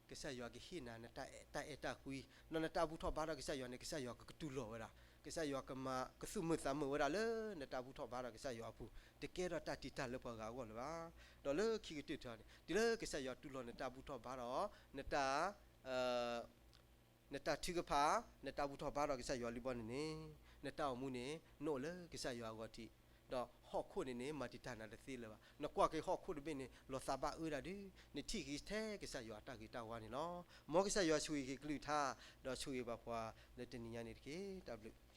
ကစၢ်ယွၤကဟ့ၣ်နၤ နတၢ်အဲၣ်တၢ်ကွံ, ဒီးနတၢ်ဘူၣ်ထီၣ်ဘါထီၣ်ကစၢ်ယွၤန့ၣ် ကစၢ်ယွၤကကတူၢ်လိာ်ဝဲဒၣ်, ကစၢ်ယွၤကမၤကသူၣ်မုာ်သးမုာ်ဝဲဒၣ်လၢ နတၢ်ဘူၣ်ထီၣ်ဘါထီၣ်ကစၢ်ယွၤအပူၤ, တကဲထီၣ်တၢ်တံာ်တာ်လၢပှၤဂၤအဂီၢ်လၢၤဘၣ်. ဒီးလၢခံကတၢၢ်တခါန့ၣ် တုၤလၢကစၢ်ယွၤတူၢ်လိာ်နတၢ်ဘူၣ်ထီၣ်ဘါထီၣ် နတၢ် နတၢ်ထုကဖၣ် နတၢ်ဘူၣ်ထီၣ်ဘါထီၣ်ကစၢ်ယွၤလံဘီန့ၣ်န့ၣ် နတၢ်အိၣ်မူန့ၣ် နအိၣ်လၢကစၢ်ယွၤအဂီၢ်ထံး, ဒီးဟီၣ်ခိၣ်န့ၣ်န့ၣ် မၤတံာ်တာ်နၤတသ့လၢၤဘၣ်. နကွၢ်က့ၤဟီၣ်ခိၣ်တဘ့ၣ်န့ၣ် လီၤသးဘၣ်အၢဒၣ်ဒုး နထံၣ်က့ၤထဲကစၢ်ယွၤအတၢ်ဂ့ၤတၢ်ဝါန့ၣ်လီၤ. မ်ကစၢ်ယွၤဆိၣ်ဂ့ၤက့ၤကလုၢ်ကထါ ဒီးဆိၣ်ဂ့ၤဘၣ်ပှၤလၢတနံၤညါန့ၣ်တက့ၢ်. တၢ်ဘျုး